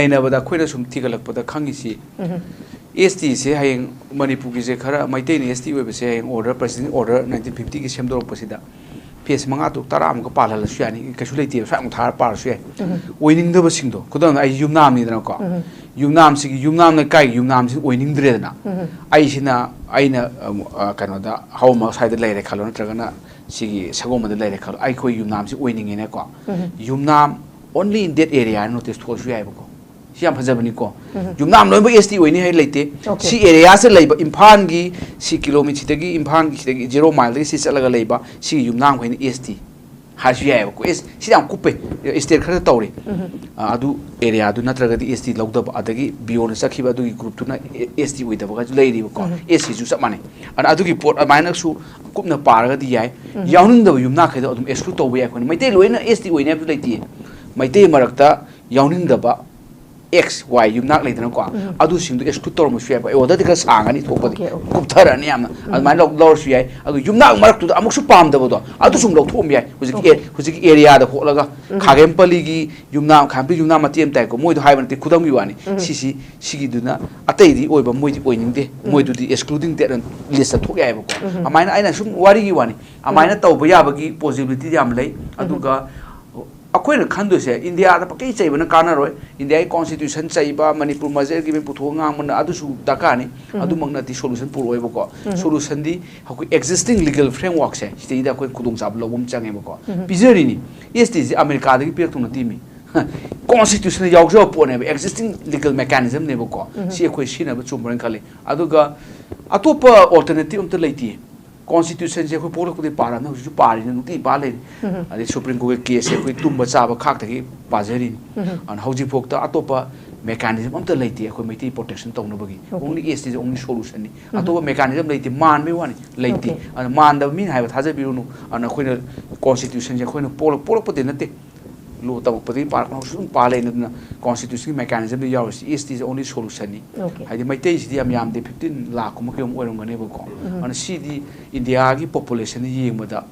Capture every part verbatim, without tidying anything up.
ꯅꯩꯅꯕꯗ ꯑꯩꯈꯣꯏꯅ ꯁꯨꯝ ꯊꯤꯒꯠꯂꯛꯄꯗ ꯈꯪꯉꯤꯁꯤ, ꯑꯦꯁ ꯇꯤꯁꯦ ꯍꯌꯦꯡ ꯃꯅꯤꯄꯨꯔꯒꯤꯁꯦ ꯈꯔ ꯃꯩꯇꯩꯅ ꯑꯦꯁ ꯇꯤ ꯑꯣꯏꯕꯁꯦ ꯍꯌꯦꯡ ꯑꯣꯔꯗꯔ, ꯄ꯭ꯔꯦꯁꯤꯗꯦꯟ ꯑꯣꯔꯗꯔ ꯅꯥꯏꯟꯇꯤꯟ ꯐꯤꯐꯇꯤꯒꯤ ꯁꯦꯝꯗꯣꯔꯛꯄꯁꯤꯗ ꯐꯦꯁ ꯃꯉꯥ ꯇꯔꯨꯛ ꯇꯔꯥꯃꯨꯛꯀ ꯄꯥꯜꯍꯜꯂꯁꯨ ꯌꯥꯅꯤ, ꯀꯩꯁꯨ ꯂꯩꯇꯦꯕ, ꯁ꯭ꯋꯥꯏꯃꯨꯛ ꯊꯥꯔ ꯄꯥꯔꯁꯨ ꯌꯥꯏ꯫ ꯑꯣꯏꯅꯤꯡꯗꯕꯁꯤꯡꯗꯣ, ꯈꯨꯗꯝ ꯑꯣꯏꯅ ꯑꯩ ꯌꯨꯝꯅꯥꯝꯅꯤꯗꯅꯀꯣ, ꯌꯨꯝꯅꯥꯝꯁꯤꯒꯤ, ꯌꯨꯝꯅꯥꯝ ꯂꯩꯀꯥꯏꯒꯤ ꯌꯨꯝꯅꯥꯝꯁꯤ ꯑꯣꯏꯅꯤꯡꯗ꯭ꯔꯦꯗꯅ, ꯑꯩꯁꯤꯅ, ꯑꯩꯅ ꯑꯃꯨꯛ, ꯑ, ꯀꯩꯅꯣꯗ ꯍꯧꯃ ꯁ꯭ꯋꯥꯏꯗ ꯂꯩꯔꯦ ꯈꯜꯂꯣ, ꯅꯠꯇ꯭ꯔꯒꯅ ꯁꯤꯒꯤ ꯁꯒꯣꯜꯕꯟꯗ ꯂꯩꯔꯦ ꯈꯜꯂꯣ, ꯑꯩꯈꯣꯏ ꯌꯨꯝꯅꯥꯝꯁꯤ ꯑꯣꯏꯅꯤꯡꯉꯦꯅꯀꯣ, ꯌꯨꯝꯅꯥꯝ only in that area ꯍꯥꯏꯅ ꯅꯣꯇꯤꯁ ꯊꯣꯛꯑꯁꯨ ꯌꯥꯏꯕꯀꯣ꯫ ꯁꯤ ꯌꯥꯝ ꯐꯖꯕꯅꯤꯀꯣ꯫ ꯌꯨꯝꯅꯥꯝ ꯂꯣꯏꯅꯃꯛ ꯑꯦꯁ ꯇꯤ ꯑꯣꯏꯅꯤ ꯍꯥꯏ ꯂꯩꯇꯦ꯫ Okay. ꯁꯤ ꯑꯦꯔꯤꯌꯥꯁꯦ ꯂꯩꯕ, ꯏꯝꯐꯥꯜꯒꯤ ꯁꯤ ꯀꯤꯂꯣꯃꯤꯇꯔ ꯁꯤꯗꯒꯤ, ꯏꯝꯐꯥꯜꯒꯤ ꯁꯤꯗꯒꯤ ꯖꯦꯔꯣ ꯃꯥꯏꯜꯗꯒꯤ ꯁꯤ ꯆꯠꯂꯒ ꯂꯩꯕ ꯁꯤꯒꯤ ꯌꯨꯝꯅꯥꯝꯈꯩꯅ ꯑꯦꯁ ꯇꯤ ꯍꯥꯏꯔꯁꯨ ꯌꯥꯏꯑꯕꯀꯣ꯫ ꯑꯦꯁ, ꯁꯤꯗꯤ ꯌꯥꯝ ꯀꯨꯞꯄꯦ꯫ ꯁ꯭ꯇꯦꯠ ꯈꯔꯗ ꯇꯧꯔꯤ꯫ ꯑ, ꯑꯗꯨ ꯑꯦꯔꯤꯌꯥꯗꯨ ꯅꯠꯇ꯭ꯔꯒꯗꯤ ꯑꯦꯁ ꯇꯤ ꯂꯧꯗꯕ, ꯑꯗꯒꯤ ꯕꯤ ꯑꯣꯅ ꯆꯠꯈꯤꯕ ꯑꯗꯨꯒꯤ ꯒ꯭ꯔꯨꯞꯇꯨꯅ ꯑꯦ-, ꯑꯦꯁ ꯇꯤ ꯑꯣꯏꯗꯕꯒꯁꯨ ꯂꯩꯔꯤꯕꯀꯣ꯫ ꯑꯦꯁ ꯁꯤꯁꯨ ꯆꯞ ꯃꯥꯟꯅꯩ꯫ ꯑꯗꯨꯅ ꯑꯗꯨꯒꯤ ꯄꯣꯠ ꯑꯗꯨꯃꯥꯏꯅꯁꯨ ꯀꯨꯞꯅ ꯄꯥꯔꯒꯗꯤ ꯌꯥꯏ꯫ ꯌꯥꯎꯅꯤꯡꯗꯕ ꯌꯨꯝꯅꯥꯛꯈꯩꯗꯣ ꯑꯗꯨꯝ ꯑꯦꯛꯁꯀ꯭ꯂꯨꯗ ꯇꯧꯕ ꯌꯥꯏ꯫ ꯑꯩꯈꯣꯏꯅ ꯃꯩꯇꯩ ꯂꯣꯏꯅ ꯑꯦꯁ ꯇꯤ ꯑꯣꯏꯅꯤ ꯍꯥꯏꯕꯁꯨ ꯂꯩꯇꯦ꯫ ꯃꯩꯇꯩ ꯃꯔꯛꯇ ꯌꯥꯎꯅꯤꯡꯗꯕ ꯑꯦꯛꯁ ꯋꯥꯏ ꯌꯨꯝꯅꯥꯛ ꯂꯩꯗꯅꯀꯣ, ꯑꯗꯨꯁꯤꯡꯗꯣ ꯑꯦꯛꯁꯀ꯭ꯂꯨꯗ ꯇꯧꯔꯝꯕꯁꯨ ꯌꯥꯏꯕ꯫ ꯑꯣꯔꯗꯔꯗꯤ ꯈꯔ ꯁꯥꯡꯉꯅꯤ ꯊꯣꯛꯄꯗꯤ, Okay, okay. ꯀꯨꯞꯊꯔꯛꯑꯅꯤ ꯌꯥꯝꯅ꯫ ꯑꯗꯨꯃꯥꯏꯅ ꯂꯧ-, ꯂꯧꯔꯁꯨ ꯌꯥꯏ꯫ ꯑꯗꯨ ꯌꯨꯝꯅꯥꯛ ꯃꯔꯛꯇꯨꯗ ꯑꯃꯨꯛꯁꯨ ꯄꯥꯝꯗꯕꯗꯣ, ꯑꯗꯨꯁꯨ ꯑꯃꯨꯛ ꯂꯧꯊꯣꯛꯑꯝꯕ ꯌꯥꯏ꯫ ꯍꯧꯖꯤꯛꯀꯤ Okay. ꯑꯦ-, ꯍꯧꯖꯤꯛꯀꯤ ꯑꯦꯔꯤꯌꯥꯗ ꯍꯣꯠꯂꯒ ꯈꯥꯒꯦꯝꯄꯜꯂꯤꯒꯤ ꯌꯨꯝꯅꯥꯝ, ꯈꯥꯒꯦꯝꯄꯜꯂꯤ ꯌꯨꯝꯅꯥꯝ ꯃꯇꯦꯛ ꯑꯃ ꯇꯥꯏꯀꯣ, ꯃꯣꯏꯗꯣ ꯍꯥꯏꯕ ꯅꯠꯇꯦ, ꯈꯨꯗꯝꯒꯤ ꯋꯥꯅꯤ꯫ ꯁꯤꯁꯤ, ꯁꯤꯒꯤꯗꯨꯅ ꯑꯇꯩꯗꯤ ꯑꯣꯏꯕ, ꯃꯣꯏꯗꯤ ꯑꯣꯏꯅꯤꯡꯗꯦ, ꯃꯣꯏꯗꯨꯗꯤ ꯑꯦꯛꯁꯀ꯭ꯂꯨꯗꯤꯡ ꯗꯦꯠ ꯂꯤꯁꯇ ꯊꯣꯛ ꯌꯥꯏꯕꯀꯣ꯫ ꯑꯗꯨꯃꯥꯏꯅ ꯑꯩꯅ ꯁꯨꯝ ꯋꯥꯔꯤꯒꯤ ꯋꯥꯅꯤ, ꯑꯗꯨꯃꯥꯏꯅ ꯇꯧꯕ ꯌꯥꯕꯒꯤ ꯄꯣꯁꯤꯕꯤꯂꯤꯇꯤ ꯌꯥꯝ ꯂꯩ꯫ ꯑꯗꯨꯒ ꯑꯩꯈꯣꯏꯅ ꯈꯟꯗꯣꯏꯁꯦ, ꯏꯟꯗꯤꯌꯥꯗ ꯄꯪꯆꯩ ꯆꯩꯕꯅ ꯀꯥꯟꯅꯔꯣꯏ꯫ ꯏꯟꯗꯤꯌꯥꯒꯤ ꯀꯣꯟꯁꯇꯤꯇ꯭ꯌꯨꯁꯟ ꯆꯩꯕ, ꯃꯅꯤꯄꯨꯔ ꯃꯖꯔꯒꯤ ꯃꯤ ꯄꯨꯊꯣꯛꯑ ꯉꯥꯡꯕꯅ ꯑꯗꯨꯁꯨ ꯗꯔꯀꯥꯔꯅꯤ꯫ ꯑꯗꯨꯃꯛꯅꯗꯤ ꯁꯣꯂꯨꯁꯟ ꯄꯨꯔꯛꯑꯣꯏꯕꯀꯣ꯫ ꯁꯣꯂꯨꯁꯟꯗꯤ ꯑꯩꯈꯣꯏ ꯑꯦꯛꯖꯤꯁꯇꯤꯡ ꯂꯤꯒꯦꯜ ꯐ꯭ꯔꯦꯝꯋꯥꯔꯛꯁꯦ, ꯁꯤꯗꯩꯗ ꯑꯩꯈꯣꯏ ꯈꯨꯗꯣꯡꯆꯥꯕ ꯂꯧꯕ ꯑꯃ ꯆꯪꯉꯦꯕꯀꯣ꯫ ꯄꯤꯖꯔꯤꯅꯤ꯫ ꯑꯦꯁ ꯇꯤꯁꯦ ꯑꯃꯦꯔꯤꯀꯥꯗꯒꯤ ꯄꯤꯔꯛꯇꯧ ꯅꯠꯇꯦ ꯃꯤ꯫ ꯀꯣꯟꯁꯇꯤꯇ꯭ꯌꯨꯁꯟꯗ ꯌꯥꯎꯖꯕ ꯄꯣꯠꯅꯦꯕ, ꯑꯦꯛꯖꯤꯁꯇꯤꯡ ꯂꯤꯒꯦꯜ ꯃꯦꯀꯥꯅꯤꯖꯝꯅꯦꯕꯀꯣ꯫ ꯁꯤ ꯑꯩꯈꯣꯏ ꯁꯤꯖꯤꯟꯅꯕ ꯆꯨꯝꯕ꯭ꯔꯅ ꯈꯜꯂꯤ꯫ ꯑꯗꯨꯒ ꯑꯇꯣꯞꯄ ꯑꯣꯜꯇꯔꯅꯦꯇꯤꯞ ꯑꯝꯇ ꯂꯩꯇꯦ꯫ ꯀꯣꯟꯁꯇꯤꯇ꯭ꯌꯨꯁꯟꯁꯦ ꯑꯩꯈꯣꯏ ꯄꯣꯛꯂꯛꯄꯗꯒꯤ ꯄꯥꯔꯕꯅꯤꯅ ꯍꯧꯖꯤꯛꯁꯨ ꯄꯥꯔꯤꯅꯤ, ꯅꯨꯡꯇꯤꯒꯤ ꯄꯥ ꯂꯩꯔꯤ꯫ ꯑꯗꯩ ꯁꯨꯄ꯭ꯔꯤꯝ ꯀꯣꯔꯠꯀꯤ ꯀꯦꯁꯁꯦ ꯑꯩꯈꯣꯏ ꯇꯨꯝꯕ ꯆꯥꯕ ꯈꯥꯛꯇꯒꯤ ꯄꯥꯖꯔꯤꯅꯤ꯫ ꯑꯗꯨꯅ ꯍꯧꯖꯤꯛꯐꯥꯎꯗ ꯑꯇꯣꯞꯄ ꯃꯦꯀꯥꯅꯤꯖꯝ ꯑꯝꯇ ꯂꯩꯇꯦ ꯑꯩꯈꯣꯏ ꯃꯩꯇꯩ ꯄ꯭ꯔꯣꯇꯦꯛꯁꯟ ꯇꯧꯅꯕꯒꯤ꯫ Okay. Only ꯑꯦꯁ ꯇꯤꯁꯦ only ꯁꯣꯂꯨꯁꯟꯅꯤ꯫ ꯑꯇꯣꯞꯄ ꯃꯦꯀꯥꯅꯤꯖꯝ ꯂꯩꯇꯦ, ꯃꯥꯟꯕꯩ ꯋꯥꯅꯤ, ꯂꯩꯇꯦ꯫ Okay. ꯑꯗꯨꯅ ꯃꯥꯟꯗꯕ ꯃꯤꯅ ꯍꯥꯏꯕ ꯊꯥꯖꯕꯤꯔꯨꯅꯨ꯫ ꯑꯗꯨꯅ ꯑꯩꯈꯣꯏꯅ ꯀꯣꯟꯁꯇꯤꯇ꯭ꯌꯨꯁꯟꯁꯦ ꯑꯩꯈꯣꯏꯅ ꯄꯣꯛꯂꯛ-, ꯄꯣꯛꯂꯛꯄꯗꯤ ꯅꯠꯇꯦ, ꯂꯣ ꯇꯝꯃꯛꯄꯗꯒꯤ ꯄꯥꯔꯛꯄ ꯍꯧꯖꯤꯛ ꯑꯗꯨꯝ ꯄꯥ ꯂꯩꯅꯗꯅ ꯀꯣꯟꯁꯇꯤꯇ꯭ꯌꯨꯁꯟꯒꯤ ꯃꯦꯀꯥꯅꯤꯖꯝꯗ ꯌꯥꯎꯔꯤꯁꯤ ꯑꯦꯁ ꯇꯤꯁꯦ only ꯁꯣꯂꯨꯁꯟꯅꯤ꯫ Okay. ꯍꯥꯏꯗꯤ ꯃꯩꯇꯩꯁꯤꯗꯤ ꯌꯥꯝ ꯌꯥꯝꯗꯦ, ꯐꯤꯐꯇꯤꯟ ꯂꯥꯛ ꯀꯨꯝꯕ ꯀꯩꯒꯨꯝ ꯑꯣꯏꯔꯝꯒꯅꯦꯕꯀꯣ꯫ ꯑꯗꯨꯅ ꯁꯤꯗꯤ ꯏꯟꯗꯤꯌꯥꯒꯤ ꯄꯣꯄꯨꯂꯦꯁꯟꯗ ꯌꯦꯡꯕꯗ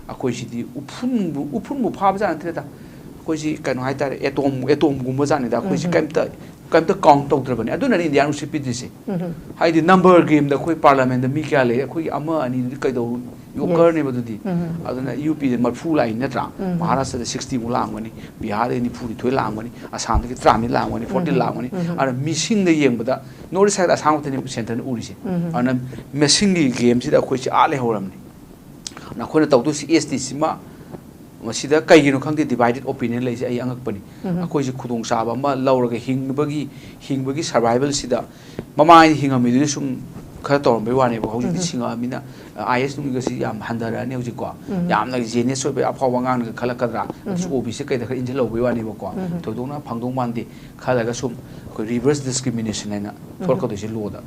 ꯑꯩꯈꯣꯏꯁꯤꯗꯤ ꯎꯐꯨꯟꯕꯨ, ꯎꯐꯨꯟꯕꯨ ꯐꯥꯕꯖꯥꯠ ꯅꯠꯇ꯭ꯔꯦꯗ꯫ ꯑꯩꯈꯣꯏꯁꯤ ꯀꯩꯅꯣ ꯍꯥꯏꯇꯥꯔꯦ, ꯑꯦꯇꯣꯝ ꯑꯦꯇꯣꯝꯒꯨꯝꯕ ꯖꯥꯠꯅꯤꯗ꯫ ꯑꯩꯈꯣꯏꯁꯤ ꯀꯩꯝꯇ ꯀꯩꯝꯇ ꯀꯥꯎꯟ ꯇꯧꯗ꯭ꯔꯕꯅꯤ꯫ ꯑꯗꯨꯅꯅꯤ ꯏꯟꯗꯤꯌꯥꯅ ꯎꯁꯤꯠꯄꯤꯗ꯭ꯔꯤꯁꯦ꯫ ꯍꯥꯏꯗꯤ ꯅꯝꯕꯔ ꯒꯦꯝꯗ ꯑꯩꯈꯣꯏ ꯄꯥꯔꯂꯥꯃꯦꯟꯗ ꯃꯤ ꯀꯌꯥ ꯂꯩ, ꯑꯩꯈꯣꯏꯒꯤ ꯑꯃ ꯑꯅꯤꯗꯨꯗꯤ ꯀꯩꯗꯧ ꯌꯣꯀꯔꯅꯦꯕ ꯑꯗꯨꯗꯤ꯫ ꯑꯗꯨꯅ ꯌꯨ ꯄꯤꯗ ꯃꯔꯐꯨ ꯂꯥꯛꯏ ꯅꯠꯇ꯭ꯔꯥ? ꯃꯍꯥꯔꯥꯁꯇ꯭ꯔꯗ ꯁꯤꯛꯁꯇꯤꯃꯨꯛ ꯂꯥꯛꯑꯝꯒꯅꯤ, ꯕꯤꯍꯥꯔꯗ ꯅꯤꯐꯨꯅꯤꯊꯣꯏ ꯂꯥꯛꯑꯝꯒꯅꯤ, ꯑꯁꯥꯝꯗꯒꯤ ꯇꯔꯥꯃꯔꯤ ꯂꯥꯛꯑꯝꯒꯅꯤ, ꯐꯣꯔꯇꯤꯟ ꯂꯥꯛꯑꯝꯒꯅꯤ꯫ ꯑꯗꯨꯅ ꯃꯤꯁꯤꯡꯗ ꯌꯦꯡꯕꯗ ꯅꯣꯔꯠ ꯏꯁ ꯁꯥꯏꯗ ꯑꯁꯥꯝ ꯈꯛꯇꯅꯤ ꯁꯦꯟꯇꯔꯅ ꯎꯔꯤꯁꯦ꯫ ꯑꯗꯨꯅ ꯃꯁꯤꯡꯒꯤ ꯒꯦꯝꯁꯤꯗ ꯑꯩꯈꯣꯏꯁꯤ ꯑꯥ ꯂꯩꯍꯧꯔꯕꯅꯤ꯫ ꯑꯩꯈꯣꯏꯅ ꯇꯧꯗꯣꯏꯁꯤ ꯑꯦꯁ ꯇꯤ ꯁꯤꯃ ꯃꯁꯤꯗ ꯀꯩꯒꯤꯅꯣ ꯈꯪꯗꯦ ꯗꯤꯚꯥꯏꯗꯦꯠ ꯑꯣꯄꯤꯅꯤꯌꯟ ꯂꯩꯁꯦ ꯑꯩ ꯑꯉꯛꯄꯅꯤ꯫ ꯑꯩꯈꯣꯏꯁꯤ ꯈꯨꯗꯣꯡꯆꯥꯕ ꯑꯃ ꯂꯧꯔꯒ ꯍꯤꯡꯕꯒꯤ ꯍꯤꯡꯕꯒꯤ ꯁꯔꯚꯥꯏꯚꯦꯜꯁꯤꯗ ꯃꯃꯥꯡ ꯍꯤꯡꯉꯝꯃꯤꯗꯨꯗꯤ ꯁꯨꯝ ꯈꯔ ꯇꯧꯔꯝꯕꯩ ꯋꯥꯅꯦꯕ꯫ ꯍꯧꯖꯤꯛꯇꯤ ꯁꯤꯡꯉꯛꯑꯃꯤꯅ ꯑꯥꯏ ꯑꯦꯁ ꯅꯨꯡꯒꯁꯤ ꯌꯥꯝ ꯍꯟꯊꯔꯛꯑꯅꯤ ꯍꯧꯖꯤꯛꯀꯣ꯫ ꯌꯥꯝꯅ ꯖꯦꯅꯤꯌꯁ ꯑꯣꯏꯕ ꯑꯐꯥꯎꯕ ꯑꯉꯥꯡꯅꯒ ꯈꯜꯂꯛꯀꯗ꯭ꯔꯥ? ꯑꯗꯨꯁꯨ ꯑꯣ ꯕꯤ ꯁꯤ ꯀꯩꯗ ꯈꯔ ꯏꯟꯁꯤꯜꯍꯧꯕꯩ ꯋꯥꯅꯦꯕꯀꯣ꯫ ꯊꯣꯏꯗꯣꯛꯅ ꯐꯪꯗꯧ ꯃꯥꯟꯗꯦ꯫ ꯈꯜꯂꯒ ꯁꯨꯝ ꯑꯩꯈꯣꯏ ꯔꯤꯚꯔꯁ ꯗꯤꯁꯀ꯭ꯔꯤꯃꯤꯅꯦꯁꯟ ꯍꯥꯏꯅ ꯊꯣꯛꯂꯛꯀꯗꯣꯏꯁꯦ ꯂꯣꯗ꯫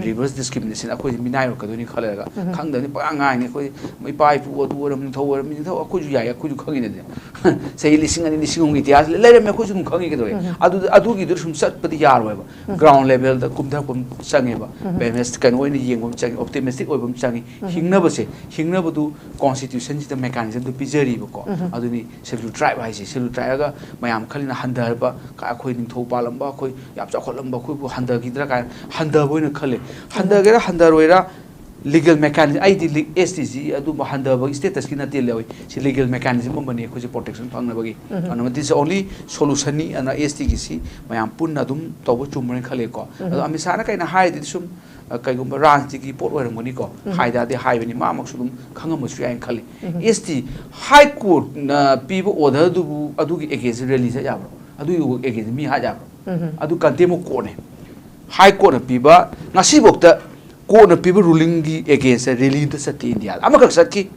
ꯔꯤꯚꯔꯁ ꯗꯤꯁꯀ꯭ꯔꯤꯃꯤꯅꯦꯁꯟ ꯑꯩꯈꯣꯏꯁꯦ ꯃꯤꯅꯥꯏ ꯑꯣꯏꯔꯛꯀꯗꯣꯏꯅꯤ ꯈꯜꯂꯒ ꯈꯪꯗꯕꯅꯤ ꯄꯉꯥꯡ ꯉꯥꯡꯉꯤꯅꯤ꯫ ꯑꯩꯈꯣꯏ ꯏꯄꯥ ꯏꯄꯨ ꯑꯗꯨ ꯑꯣꯏꯔꯝ ꯅꯤꯡꯊꯧ ꯑꯣꯏꯔꯝ ꯅꯤꯡꯊꯧ ꯑꯩꯈꯣꯏꯁꯨ ꯌꯥꯏ, ꯑꯩꯈꯣꯏꯁꯨ ꯈꯪꯉꯤꯅꯗꯤ꯫ ꯆꯍꯤ ꯂꯤꯁꯤꯡ ꯑꯅꯤ ꯂꯤꯁꯤꯡ ꯑꯍꯨꯝꯒꯤ ꯏꯇꯤꯍꯥꯁ ꯂꯩꯔꯝꯃꯦ, ꯑꯩꯈꯣꯏꯁꯨ ꯑꯗꯨꯝ ꯈꯪꯉꯤ ꯀꯩꯗꯧꯔꯦ꯫ ꯑꯗꯨ ꯑꯗꯨꯒꯤꯗꯨ ꯁꯨꯝ ꯆꯠꯄꯗꯤ ꯌꯥꯔꯣꯏꯕ꯫ ꯒ꯭ꯔꯥꯎꯟ ꯂꯦꯚꯦꯜꯗ ꯀꯨꯝꯊꯔꯛꯄ ꯑꯃ ꯆꯪꯉꯦꯕ꯫ ꯄꯦꯃꯦꯁ ꯀꯩꯅꯣ ꯑꯣꯏꯅ ꯌꯦꯡꯕ ꯑꯃ ꯆꯪꯉꯦ, ꯑꯣꯞꯇꯤꯃꯤꯁꯇꯤꯛ ꯑꯣꯏꯕ ꯑꯃ ꯆꯪꯉꯤ꯫ ꯍꯤꯡꯅꯕꯁꯦ, ꯍꯤꯡꯅꯕꯗꯨ ꯀꯣꯟꯁꯇꯤꯇ꯭ꯌꯨꯁꯟꯁꯤꯗ ꯃꯦꯀꯥꯅꯤꯖꯝꯗꯨ ꯄꯤꯖꯔꯤꯕꯀꯣ꯫ ꯑꯗꯨꯅꯤ ꯁꯦꯗꯨꯜ ꯇ꯭ꯔꯥꯏꯕ ꯍꯥꯏꯁꯦ꯫ ꯁꯦꯗꯨꯜ ꯇ꯭ꯔꯥꯏꯕꯒ ꯃꯌꯥꯝ ꯈꯜꯂꯤꯅ ꯍꯟꯊꯔꯕ, ꯀ- ꯑꯩꯈꯣꯏ ꯅꯤꯡꯊꯧ ꯄꯥꯜꯂꯝꯕ, ꯑꯩꯈꯣꯏ ꯌꯥꯝ ꯆꯥꯎꯈꯠꯂꯝꯕ ꯑꯩꯈꯣꯏꯕꯨ ꯍꯟꯊꯈꯤꯗ꯭ꯔꯥ ꯀꯥꯏꯅ ꯍꯟꯊꯕ ꯑꯣꯏꯅ ꯈꯜꯂꯦ꯫ ꯍꯟꯊꯒꯦꯔꯥ ꯍꯟꯊꯔꯣꯏꯔꯥ, ꯂꯤꯒꯦꯜ ꯃꯦꯀꯥꯅꯤꯖꯝ, ꯑꯩꯗꯤ ꯑꯦꯁ ꯇꯤ ꯁꯤ ꯑꯗꯨꯝꯕ ꯍꯟꯊꯕꯒꯤ ꯁ꯭ꯇꯦꯇꯁꯀꯤ ꯅꯠꯇꯦ ꯂꯧꯏ꯫ ꯁꯤ ꯂꯤꯒꯦꯜ ꯃꯦꯀꯥꯅꯤꯖꯝ ꯑꯃꯅꯤ ꯑꯩꯈꯣꯏꯁꯦ ꯄ꯭ꯔꯣꯇꯦꯛꯁꯟ ꯐꯪꯅꯕꯒꯤ꯫ ꯑꯗꯨꯅ this is only solution ꯅꯤ꯫ ꯑꯗꯨꯅ ꯑꯦꯁ ꯇꯤꯒꯤꯁꯤ ꯃꯌꯥꯝ ꯄꯨꯟꯅ ꯑꯗꯨꯝ ꯇꯧꯕ ꯆꯨꯝꯕ꯭ꯔꯅ ꯈꯜꯂꯦꯀꯣ꯫ ꯑꯗꯣ ꯑꯃꯤꯠ ꯁꯥꯍꯅ ꯀꯩꯅ ꯍꯥꯏꯔꯤꯗꯨꯗꯤ ꯁꯨꯝ, ꯑ, ꯀꯩꯒꯨꯝꯕ ꯔꯥꯖꯅꯤꯇꯤꯒꯤ ꯄꯣꯠ ꯑꯣꯏꯔꯝꯒꯅꯤꯀꯣ꯫ ꯍꯥꯏꯗꯗꯤ ꯍꯥꯏꯕꯅꯤ, ꯃꯥꯃꯛꯁꯨ ꯑꯗꯨꯝ ꯈꯪꯉꯝꯕꯁꯨ ꯌꯥꯏꯅ ꯈꯜꯂꯤ꯫ ꯑꯦꯁ ꯇꯤ ꯍꯥꯏ ꯀꯣꯔꯠꯅ ꯄꯤꯕ ꯑꯣꯔꯗꯔꯗꯨꯕꯨ ꯑꯗꯨꯒꯤ ꯑꯦꯒꯦꯟꯁꯇ ꯔꯦꯂꯤ ꯆꯠ ꯌꯥꯕ꯭ꯔꯣ? ꯑꯗꯨꯒꯤ ꯑꯦꯒꯦꯟꯁꯇ ꯃꯤ ꯍꯥꯠ ꯌꯥꯕ꯭ꯔꯣ? ꯑꯗꯨ ꯀꯟꯇꯦꯝ ꯑꯣꯐ ꯀꯣꯔꯠꯅꯦ꯫ ꯍꯥꯏ ꯀꯣꯔꯠꯅ ꯄꯤꯕ, ꯉꯁꯤꯐꯥꯎꯗ ꯀꯣꯔꯠꯅ ꯄꯤꯕ ꯔꯨꯂꯤꯡꯒꯤ ꯑꯦꯒꯦꯟꯁꯇ ꯔꯦꯂꯤ ꯑꯝꯇ ꯆꯠꯇꯦ ꯏꯟꯗꯤꯌꯥꯗ꯫ ꯑꯃꯈꯛ ꯆꯠꯈꯤ꯫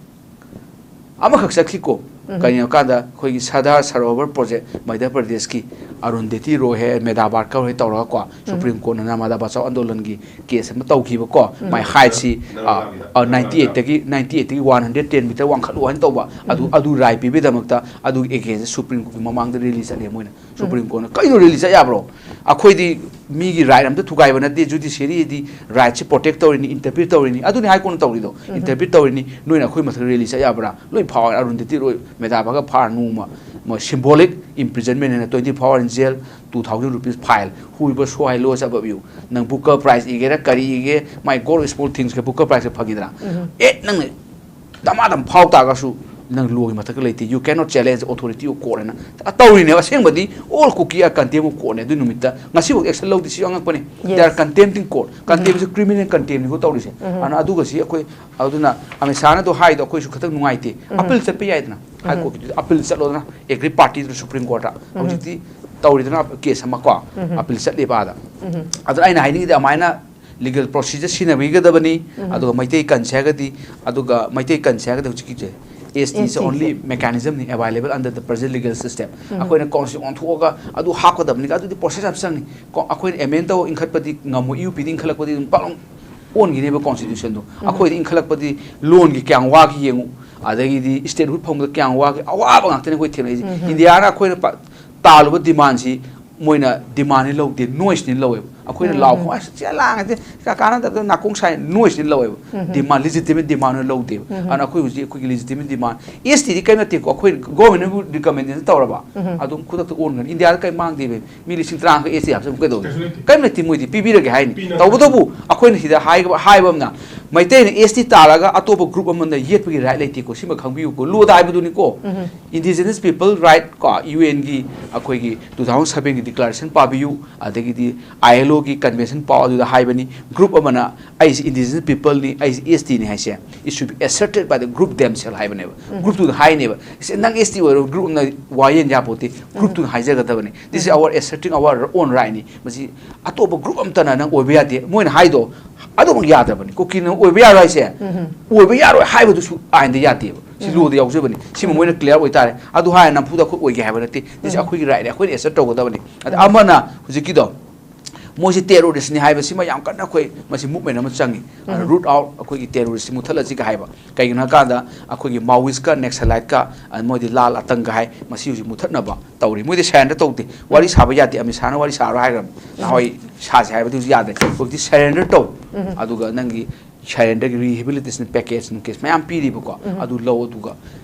ꯑꯃꯈꯛ ꯆꯠꯈꯤꯀꯣ꯫ ꯀꯩꯅꯣ ꯀꯥꯟꯗ ꯑꯩꯈꯣꯏꯒꯤ ꯁꯔꯗꯥꯔ ꯁꯔꯣꯕꯔ ꯄ꯭ꯔꯣꯖꯦꯛ ꯃꯙ꯭ꯌ ꯄ꯭ꯔꯗꯦꯁꯀꯤ ꯑꯔꯨꯟꯗꯦꯇꯤ ꯔꯣꯏ ꯍꯦ, ꯃꯦꯙꯥ ꯕꯥꯔꯀꯔ ꯍꯣꯏ ꯇꯧꯔꯒꯀꯣ, ꯁꯨꯄ꯭ꯔꯤꯝ ꯀꯣꯔꯠꯅ ꯅꯔꯃꯗꯥ ꯕꯆꯥꯎ ꯑꯟꯗꯣꯂꯟꯒꯤ ꯀꯦꯁ ꯑꯃ ꯇꯧꯈꯤꯕꯀꯣ꯫ ꯃꯥꯏ ꯍꯥꯏꯠꯁꯤ, ꯑ, ꯑ, ꯅꯥꯏꯟꯇꯤ ꯑꯩꯠꯇꯒꯤ, ꯅꯥꯏꯟꯇꯤ ꯑꯩꯠꯇꯒꯤ ꯋꯥꯟ ꯍꯟꯗ꯭ꯔꯦꯠ ꯇꯦꯟ ꯃꯤꯇꯔ ꯋꯥꯡꯈꯠꯂꯨ ꯍꯥꯏꯅ ꯇꯧꯕ꯫ ꯑꯗꯨ, ꯑꯗꯨ ꯔꯥꯏ ꯄꯤꯕꯒꯤꯗꯃꯛꯇ ꯑꯗꯨꯒꯤ ꯑꯦꯒꯦꯟꯁꯇ ꯁꯨꯄ꯭ꯔꯤꯝ ꯀꯣꯔꯠꯀꯤ ꯃꯃꯥꯡꯗ ꯔꯦꯂꯤ ꯆꯠꯂꯦ ꯃꯣꯏꯅ꯫ ꯁꯨꯄ꯭ꯔꯤꯝ ꯀꯣꯔꯠꯅ ꯀꯩꯅꯣ ꯔꯦꯂꯤ ꯆꯠ ꯌꯥꯕ꯭ꯔꯣ? ꯑꯩꯈꯣꯏꯗꯤ ꯃꯤꯒꯤ ꯔꯥꯏꯠ ꯑꯝꯇ ꯊꯨꯒꯥꯏꯕ ꯅꯠꯇꯦ, ꯖꯨꯗꯤꯁꯤꯌꯔꯤꯗꯤ ꯔꯥꯏꯠꯁꯤ ꯄ꯭ꯔꯣꯇꯦꯛ ꯇꯧꯔꯤꯅꯤ, ꯏꯟꯇꯔꯄ꯭ꯔꯤꯠ ꯇꯧꯔꯤꯅꯤ, ꯑꯗꯨꯅꯤ ꯍꯥꯏ ꯀꯣꯟꯅ ꯇꯧꯔꯤꯗꯣ, ꯏꯟꯇꯔꯄ꯭ꯔꯤꯠ ꯇꯧꯔꯤꯅꯤ, ꯅꯣꯏꯅ ꯑꯩꯈꯣꯏ ꯃꯊꯛ ꯔꯦꯂꯤ ꯆꯠ ꯌꯥꯕ꯭ꯔꯥ? ꯂꯣꯏ ꯐꯥꯎꯔꯦ, ꯑꯔꯨꯟ ꯗꯤꯇꯤꯠ ꯑꯣꯏ, ꯃꯦꯗꯥꯕꯥꯒ ꯐꯥꯔ ꯅꯣꯡꯃ, ꯃꯣꯏ ꯁꯤꯝꯕꯣꯂꯤꯛ ꯏꯝꯄ꯭ꯔꯤꯖꯟꯃꯦꯟ ꯍꯥꯏꯅ twenty four hour in jail, two thousand rupees fine, whoever so high low above you, ꯅꯪ ꯕꯨꯀꯔ ꯄ꯭ꯔꯥꯏꯖ ꯏꯒꯦꯔꯥ ꯀꯔꯤ ꯏꯒꯦ, ꯃꯥꯏ ꯒꯣꯜ ꯁ꯭ꯃꯣꯜ ꯊꯤꯡꯁꯀ ꯕꯨꯀꯔ ꯄ꯭ꯔꯥꯏꯖꯀ ꯐꯪꯉꯤꯗꯅ, ꯑꯦ ꯅꯪꯅ ꯗꯃꯥꯗꯝ ꯐꯥꯎ ꯇꯥꯔꯒꯁꯨ ꯅꯪ ꯂꯣꯒꯤ ꯃꯊꯛꯇ ꯂꯩꯇꯦ, you cannot challenge authority of court ꯍꯥꯏꯅ ꯇꯧꯔꯤꯅꯦꯕ꯫ ꯑꯁꯦꯡꯕꯗꯤ all Kuki are contempt of court ꯅꯦ ꯑꯗꯨ ꯅꯨꯃꯤꯠꯇ, ꯉꯁꯤꯐꯥꯎ ꯑꯦꯛꯁꯟ ꯂꯧꯗꯦ, ꯁꯤꯁꯨ ꯑꯉꯛꯄꯅꯦ꯫ They are contempting court, contempt ꯁꯤ ꯀ꯭ꯔꯤꯃꯤꯅꯦꯜ ꯀꯟꯇꯦꯝꯅꯤꯀꯣ ꯇꯧꯔꯤꯁꯦ꯫ ꯑꯗꯨꯅ ꯑꯗꯨꯒ ꯁꯤ ꯑꯩꯈꯣꯏ, ꯑꯗꯨꯅ ꯑꯃꯤꯠ ꯁꯥꯍꯅ ꯑꯗꯨ ꯍꯥꯏꯗꯣ ꯑꯩꯈꯣꯏꯁꯨ ꯈꯤꯇꯪ ꯅꯨꯡꯉꯥꯏꯇꯦ꯫ ꯑꯄꯤꯜ ꯆꯠꯄ ꯌꯥꯏꯗꯅ, ꯍꯥꯏ ꯀꯣꯔꯠꯀꯤꯗꯨꯗ ꯑꯄꯤꯜ ꯆꯠꯂꯣꯗꯅ, ꯑꯦꯒ꯭ꯔꯤ ꯄꯥꯔꯇꯤꯗꯨꯅ ꯁꯨꯄ꯭ꯔꯤꯝ ꯀꯣꯔꯠꯇ ꯍꯧꯖꯤꯛꯇꯤ ꯇꯧꯔꯤꯗꯅ ꯀꯦꯁ ꯑꯃ ꯀꯣ, ꯑꯄꯤꯜ ꯆꯠꯂꯤꯕ ꯑꯗ꯫ ꯑꯗꯨꯅ ꯑꯩꯅ ꯍꯥꯏꯅꯤꯡꯉꯤꯗꯤ ꯑꯗꯨꯃꯥꯏꯅ ꯂꯤꯒꯦꯜ ꯄ꯭ꯔꯣꯁꯤꯖꯔ ꯁꯤꯖꯤꯟꯅꯕꯤꯒꯗꯕꯅꯤ꯫ ꯑꯗꯨꯒ ꯃꯩꯇꯩ ꯀꯟꯁꯦ ꯍꯥꯏꯔꯒꯗꯤ, ꯑꯗꯨꯒ ꯃꯩꯇꯩ ꯀꯟꯁꯦ ꯍꯥꯏꯔꯒꯗꯤ ꯍꯧꯖꯤꯛꯀꯤꯁꯦ, S T is the only mechanism available under the present legal system꯫ ꯑꯩꯈꯣꯏꯅ ꯀꯣꯟꯁꯇꯤꯇ꯭ꯌꯨꯁꯟ ꯑꯣꯟꯊꯣꯛꯑꯒ ꯑꯗꯨ ꯍꯥꯞꯀꯗꯕꯅꯤ, ꯑꯗꯨꯗꯤ ꯄ꯭ꯔꯣꯁꯦꯁ ꯌꯥꯝ ꯆꯪꯉꯤ꯫ ꯀꯣ-, ꯑꯩꯈꯣꯏꯅ ꯑꯦꯃꯦꯟ ꯇꯧ ꯏꯟꯈꯠꯄꯗꯤ ꯉꯝꯃꯣꯏ, ꯌꯨ ꯄꯤꯗ ꯏꯟꯈꯠꯂꯛꯄꯗꯤ ꯑꯗꯨꯝ ꯄꯥꯛ ꯑꯣꯟꯈꯤꯅꯦꯕ ꯀꯣꯟꯁꯇꯤꯇ꯭ꯌꯨꯁꯟꯗꯣ꯫ ꯑꯩꯈꯣꯏꯗꯤ ꯏꯟꯈꯠꯂꯛꯄꯗꯤ ꯂꯣꯟꯒꯤ ꯀꯌꯥꯝ ꯋꯥꯈꯤ ꯌꯦꯡꯉꯨ, ꯑꯗꯒꯤꯗꯤ ꯁ꯭ꯇꯦꯠꯍꯨꯗ ꯐꯪꯕꯗ ꯀꯌꯥꯝ ꯋꯥꯈꯤ, ꯑꯋꯥꯕ ꯉꯥꯛꯇꯅꯤ ꯑꯩꯈꯣꯏ ꯊꯦꯡꯅꯛꯏꯁꯦ꯫ ꯏꯟꯗꯤꯌꯥꯅ ꯑꯩꯈꯣꯏꯅ ꯄ-, ꯇꯥꯜꯂꯨꯕ ꯗꯤꯃꯥꯟꯁꯤ ꯃꯣꯏꯅ ꯗꯤꯃꯥꯟꯅꯤ ꯂꯧꯗꯦ, ꯅꯣꯏꯁꯅꯤ ꯂꯧꯋꯦꯕ꯫ ꯑꯩꯈꯣꯏꯅ ꯂꯥꯎ ꯈꯣꯡ, "ꯑꯁ, ꯁꯤ ꯂꯥꯡꯉꯁꯦ, ꯀꯥ-, ꯀꯥꯟꯅꯗꯕꯗ ꯅꯥꯀꯣꯡ ꯁꯥꯏ", ꯅꯣꯏꯁꯅꯤ ꯂꯧꯋꯦꯕ꯫ ꯗꯤꯃꯥꯟ, ꯂꯤꯖꯤꯇꯤꯃꯦꯠ ꯗꯤꯃꯥꯟ ꯑꯣꯏꯅ ꯂꯧꯗꯦꯕ꯫ ꯑꯗꯨꯅ ꯑꯩꯈꯣꯏ ꯍꯧꯖꯤꯛ ꯑꯩꯈꯣꯏꯒꯤ ꯂꯤꯖꯤꯇꯤꯃꯦꯠ ꯗꯤꯃꯥꯟ, S T ꯗꯤ ꯀꯔꯤꯝ ꯅꯠꯇꯦꯀꯣ, ꯑꯩꯈꯣꯏ ꯒꯣꯔꯃꯦꯟꯅꯕꯨ ꯔꯤꯀꯃꯦꯟꯗꯦꯁꯟ ꯇꯧꯔꯕ, ꯑꯗꯨꯝ ꯈꯨꯗꯛꯇ ꯑꯣꯟꯒꯅꯤ꯫ ꯏꯟꯗꯤꯌꯥꯗ ꯀꯔꯤꯝ ꯃꯥꯡꯗꯦꯕ, ꯃꯤ ꯂꯤꯁꯤꯡ ꯇꯔꯥꯃꯉꯥ S T ꯍꯥꯞꯆꯤꯟꯕ ꯀꯩꯗꯧꯒꯦ? ꯀꯔꯤꯝ ꯂꯩꯇꯦ, ꯃꯣꯏꯗꯤ ꯄꯤꯕꯤꯔꯒꯦ ꯍꯥꯏꯅꯤ꯫ ꯇꯧꯕꯇꯕꯨ ꯑꯩꯈꯣꯏꯅ ꯁꯤꯗ ꯍꯥꯏꯕ, ꯍꯥꯏꯕ ꯑꯃꯅ, ꯃꯩꯇꯩꯅ S T ꯇꯥꯜꯂꯒ ꯑꯇꯣꯞꯄ ꯒ꯭ꯔꯨꯞ ꯑꯃꯗ ꯌꯦꯠꯄꯒꯤ ꯔꯥꯏꯠ ꯂꯩꯇꯦꯀꯣ, ꯁꯤꯃ ꯈꯪꯕꯤꯌꯨꯀꯣ, ꯂꯣꯗ ꯍꯥꯏꯕꯗꯨꯅꯤꯀꯣ꯫ Indigenous People Right ꯀꯣ, U N ꯒꯤ ꯑꯩꯈꯣꯏꯒꯤ two thousand seven ꯒꯤ ꯗꯤꯀ꯭ꯂꯥꯔꯦꯁꯟ ꯄꯥꯕꯤꯌꯨ, ꯑꯗꯒꯤꯗꯤ I L O ꯒꯤ ꯀꯟꯚꯦꯟꯁꯟ ꯄꯥꯎ, ꯑꯗꯨꯗ ꯍꯥꯏꯕꯅꯤ, ꯒ꯭ꯔꯨꯞ ꯑꯃꯅ ꯑꯩꯁꯦ indigenous people ꯅꯤ, ꯑꯩꯁꯦ S T ꯅꯤ ꯍꯥꯏꯁꯦ, it should be asserted by the group themselves ꯍꯥꯏꯕꯅꯦꯕ꯫ ꯒ꯭ꯔꯨꯞꯇꯨꯅ ꯍꯥꯏꯅꯦꯕ, "ꯏꯁ, ꯅꯪ S T ꯑꯣꯏꯔꯣ", ꯒ꯭ꯔꯨꯞ ꯑꯃꯅ ꯋꯥ ꯌꯦꯟ ꯌꯥꯄꯣꯠꯇꯦ, ꯒ꯭ꯔꯨꯞꯇꯨꯅ ꯍꯥꯏꯖꯒꯗꯕꯅꯤ꯫ This is our asserting our own right ꯅꯤ꯫ ꯃꯁꯤ ꯑꯇꯣꯞꯄ ꯒ꯭ꯔꯨꯞ ꯑꯝꯇꯅ ꯅꯪ ꯑꯣꯏꯕ ꯌꯥꯗꯦ꯫ ꯃꯣꯏꯅ ꯍꯥꯏꯗꯣ ꯑꯗꯨꯃꯛ ꯌꯥꯗ꯭ꯔꯕꯅꯤ꯫ ꯀꯨꯀꯤꯅ ꯑꯣꯏꯕ ꯌꯥꯔꯣꯏ ꯍꯥꯏꯁꯦ, ꯑꯣꯏꯕ ꯌꯥꯔꯣꯏ ꯍꯥꯏꯕꯗꯨꯁꯨ ꯑꯥꯏꯟꯗ ꯌꯥꯗꯦꯕ꯫ ꯁꯤ ꯂꯣꯗ ꯌꯥꯎꯖꯕꯅꯤ꯫ ꯁꯤꯃ ꯃꯣꯏꯅ ꯀ꯭ꯂꯤꯌꯥꯔ ꯑꯣꯏꯇꯥꯔꯦ꯫ ꯑꯗꯨ ꯍꯥꯏꯔ ꯅꯝꯐꯨꯗ ꯑꯩꯈꯣꯏ ꯑꯣꯏꯒꯦ ꯍꯥꯏꯕ ꯅꯠꯇꯦ꯫ ꯁꯤꯁꯦ ꯑꯩꯈꯣꯏꯒꯤ ꯔꯥꯏꯠꯅꯦ, ꯑꯩꯈꯣꯏꯅ ꯑꯦꯁꯔꯠ ꯇꯧꯒꯗꯕꯅꯤ꯫ ꯑꯗ ꯑꯃꯅ ꯍꯧꯖꯤꯛꯀꯤꯗꯣ, ꯃꯣꯏꯁꯤ ꯇꯦꯔꯣꯔꯤꯁꯅꯤ ꯍꯥꯏꯕꯁꯤꯃ ꯌꯥꯝ ꯀꯟꯅ ꯑꯩꯈꯣꯏ ꯃꯁꯤ ꯃꯨꯞꯃꯦꯟ ꯑꯃ ꯆꯪꯉꯤ꯫ ꯑꯗꯨꯅ ꯔꯨꯠ ꯑꯥꯎꯠ ꯑꯩꯈꯣꯏꯒꯤ ꯇꯦꯔꯣꯔꯤꯁ ꯃꯨꯊꯠꯂꯁꯤꯒ ꯍꯥꯏꯕ꯫ ꯀꯩꯒꯤꯅꯣ ꯍꯥꯏꯀꯥꯟꯗ ꯑꯩꯈꯣꯏꯒꯤ ꯃꯥꯋꯤꯁꯀ ꯅꯦꯛꯁꯂꯥꯏꯠꯀ, ꯑ, ꯃꯣꯏꯗꯤ ꯂꯥꯜ ꯑꯇꯪꯒ ꯍꯥꯏ, ꯃꯁꯤ ꯍꯧꯖꯤꯛ ꯃꯨꯊꯠꯅꯕ ꯇꯧꯔꯤ꯫ ꯃꯣꯏꯗꯤ ꯁꯔꯦꯟꯗꯔ ꯇꯧꯗꯦ, ꯋꯥꯔꯤ ꯁꯥꯕ ꯌꯥꯗꯦ꯫ ꯑꯃꯤꯠ ꯁꯥꯍꯅ ꯋꯥꯔꯤ ꯁꯥꯔꯣ ꯍꯥꯏꯈ꯭ꯔꯕꯅꯤ, ꯅꯍꯥꯟꯋꯥꯏ ꯁꯥꯁꯦ ꯍꯥꯏꯕꯗꯤ ꯍꯧꯖꯤꯛ ꯌꯥꯗ꯭ꯔꯦ꯫ ꯍꯧꯖꯤꯛꯇꯤ ꯁꯔꯦꯟꯗꯔ ꯇꯧ꯫ ꯑꯗꯨꯒ ꯅꯪꯒꯤ ꯁꯔꯦꯟꯗꯔꯒꯤ ꯔꯤꯍꯦꯕꯤꯂꯤꯇꯦꯁꯟ ꯄꯦꯀꯦꯖ ꯅꯨꯡꯀꯦꯖ ꯃꯌꯥꯝ ꯄꯤꯔꯤꯕꯀꯣ, ꯑꯗꯨ ꯂꯧ, ꯑꯗꯨꯒ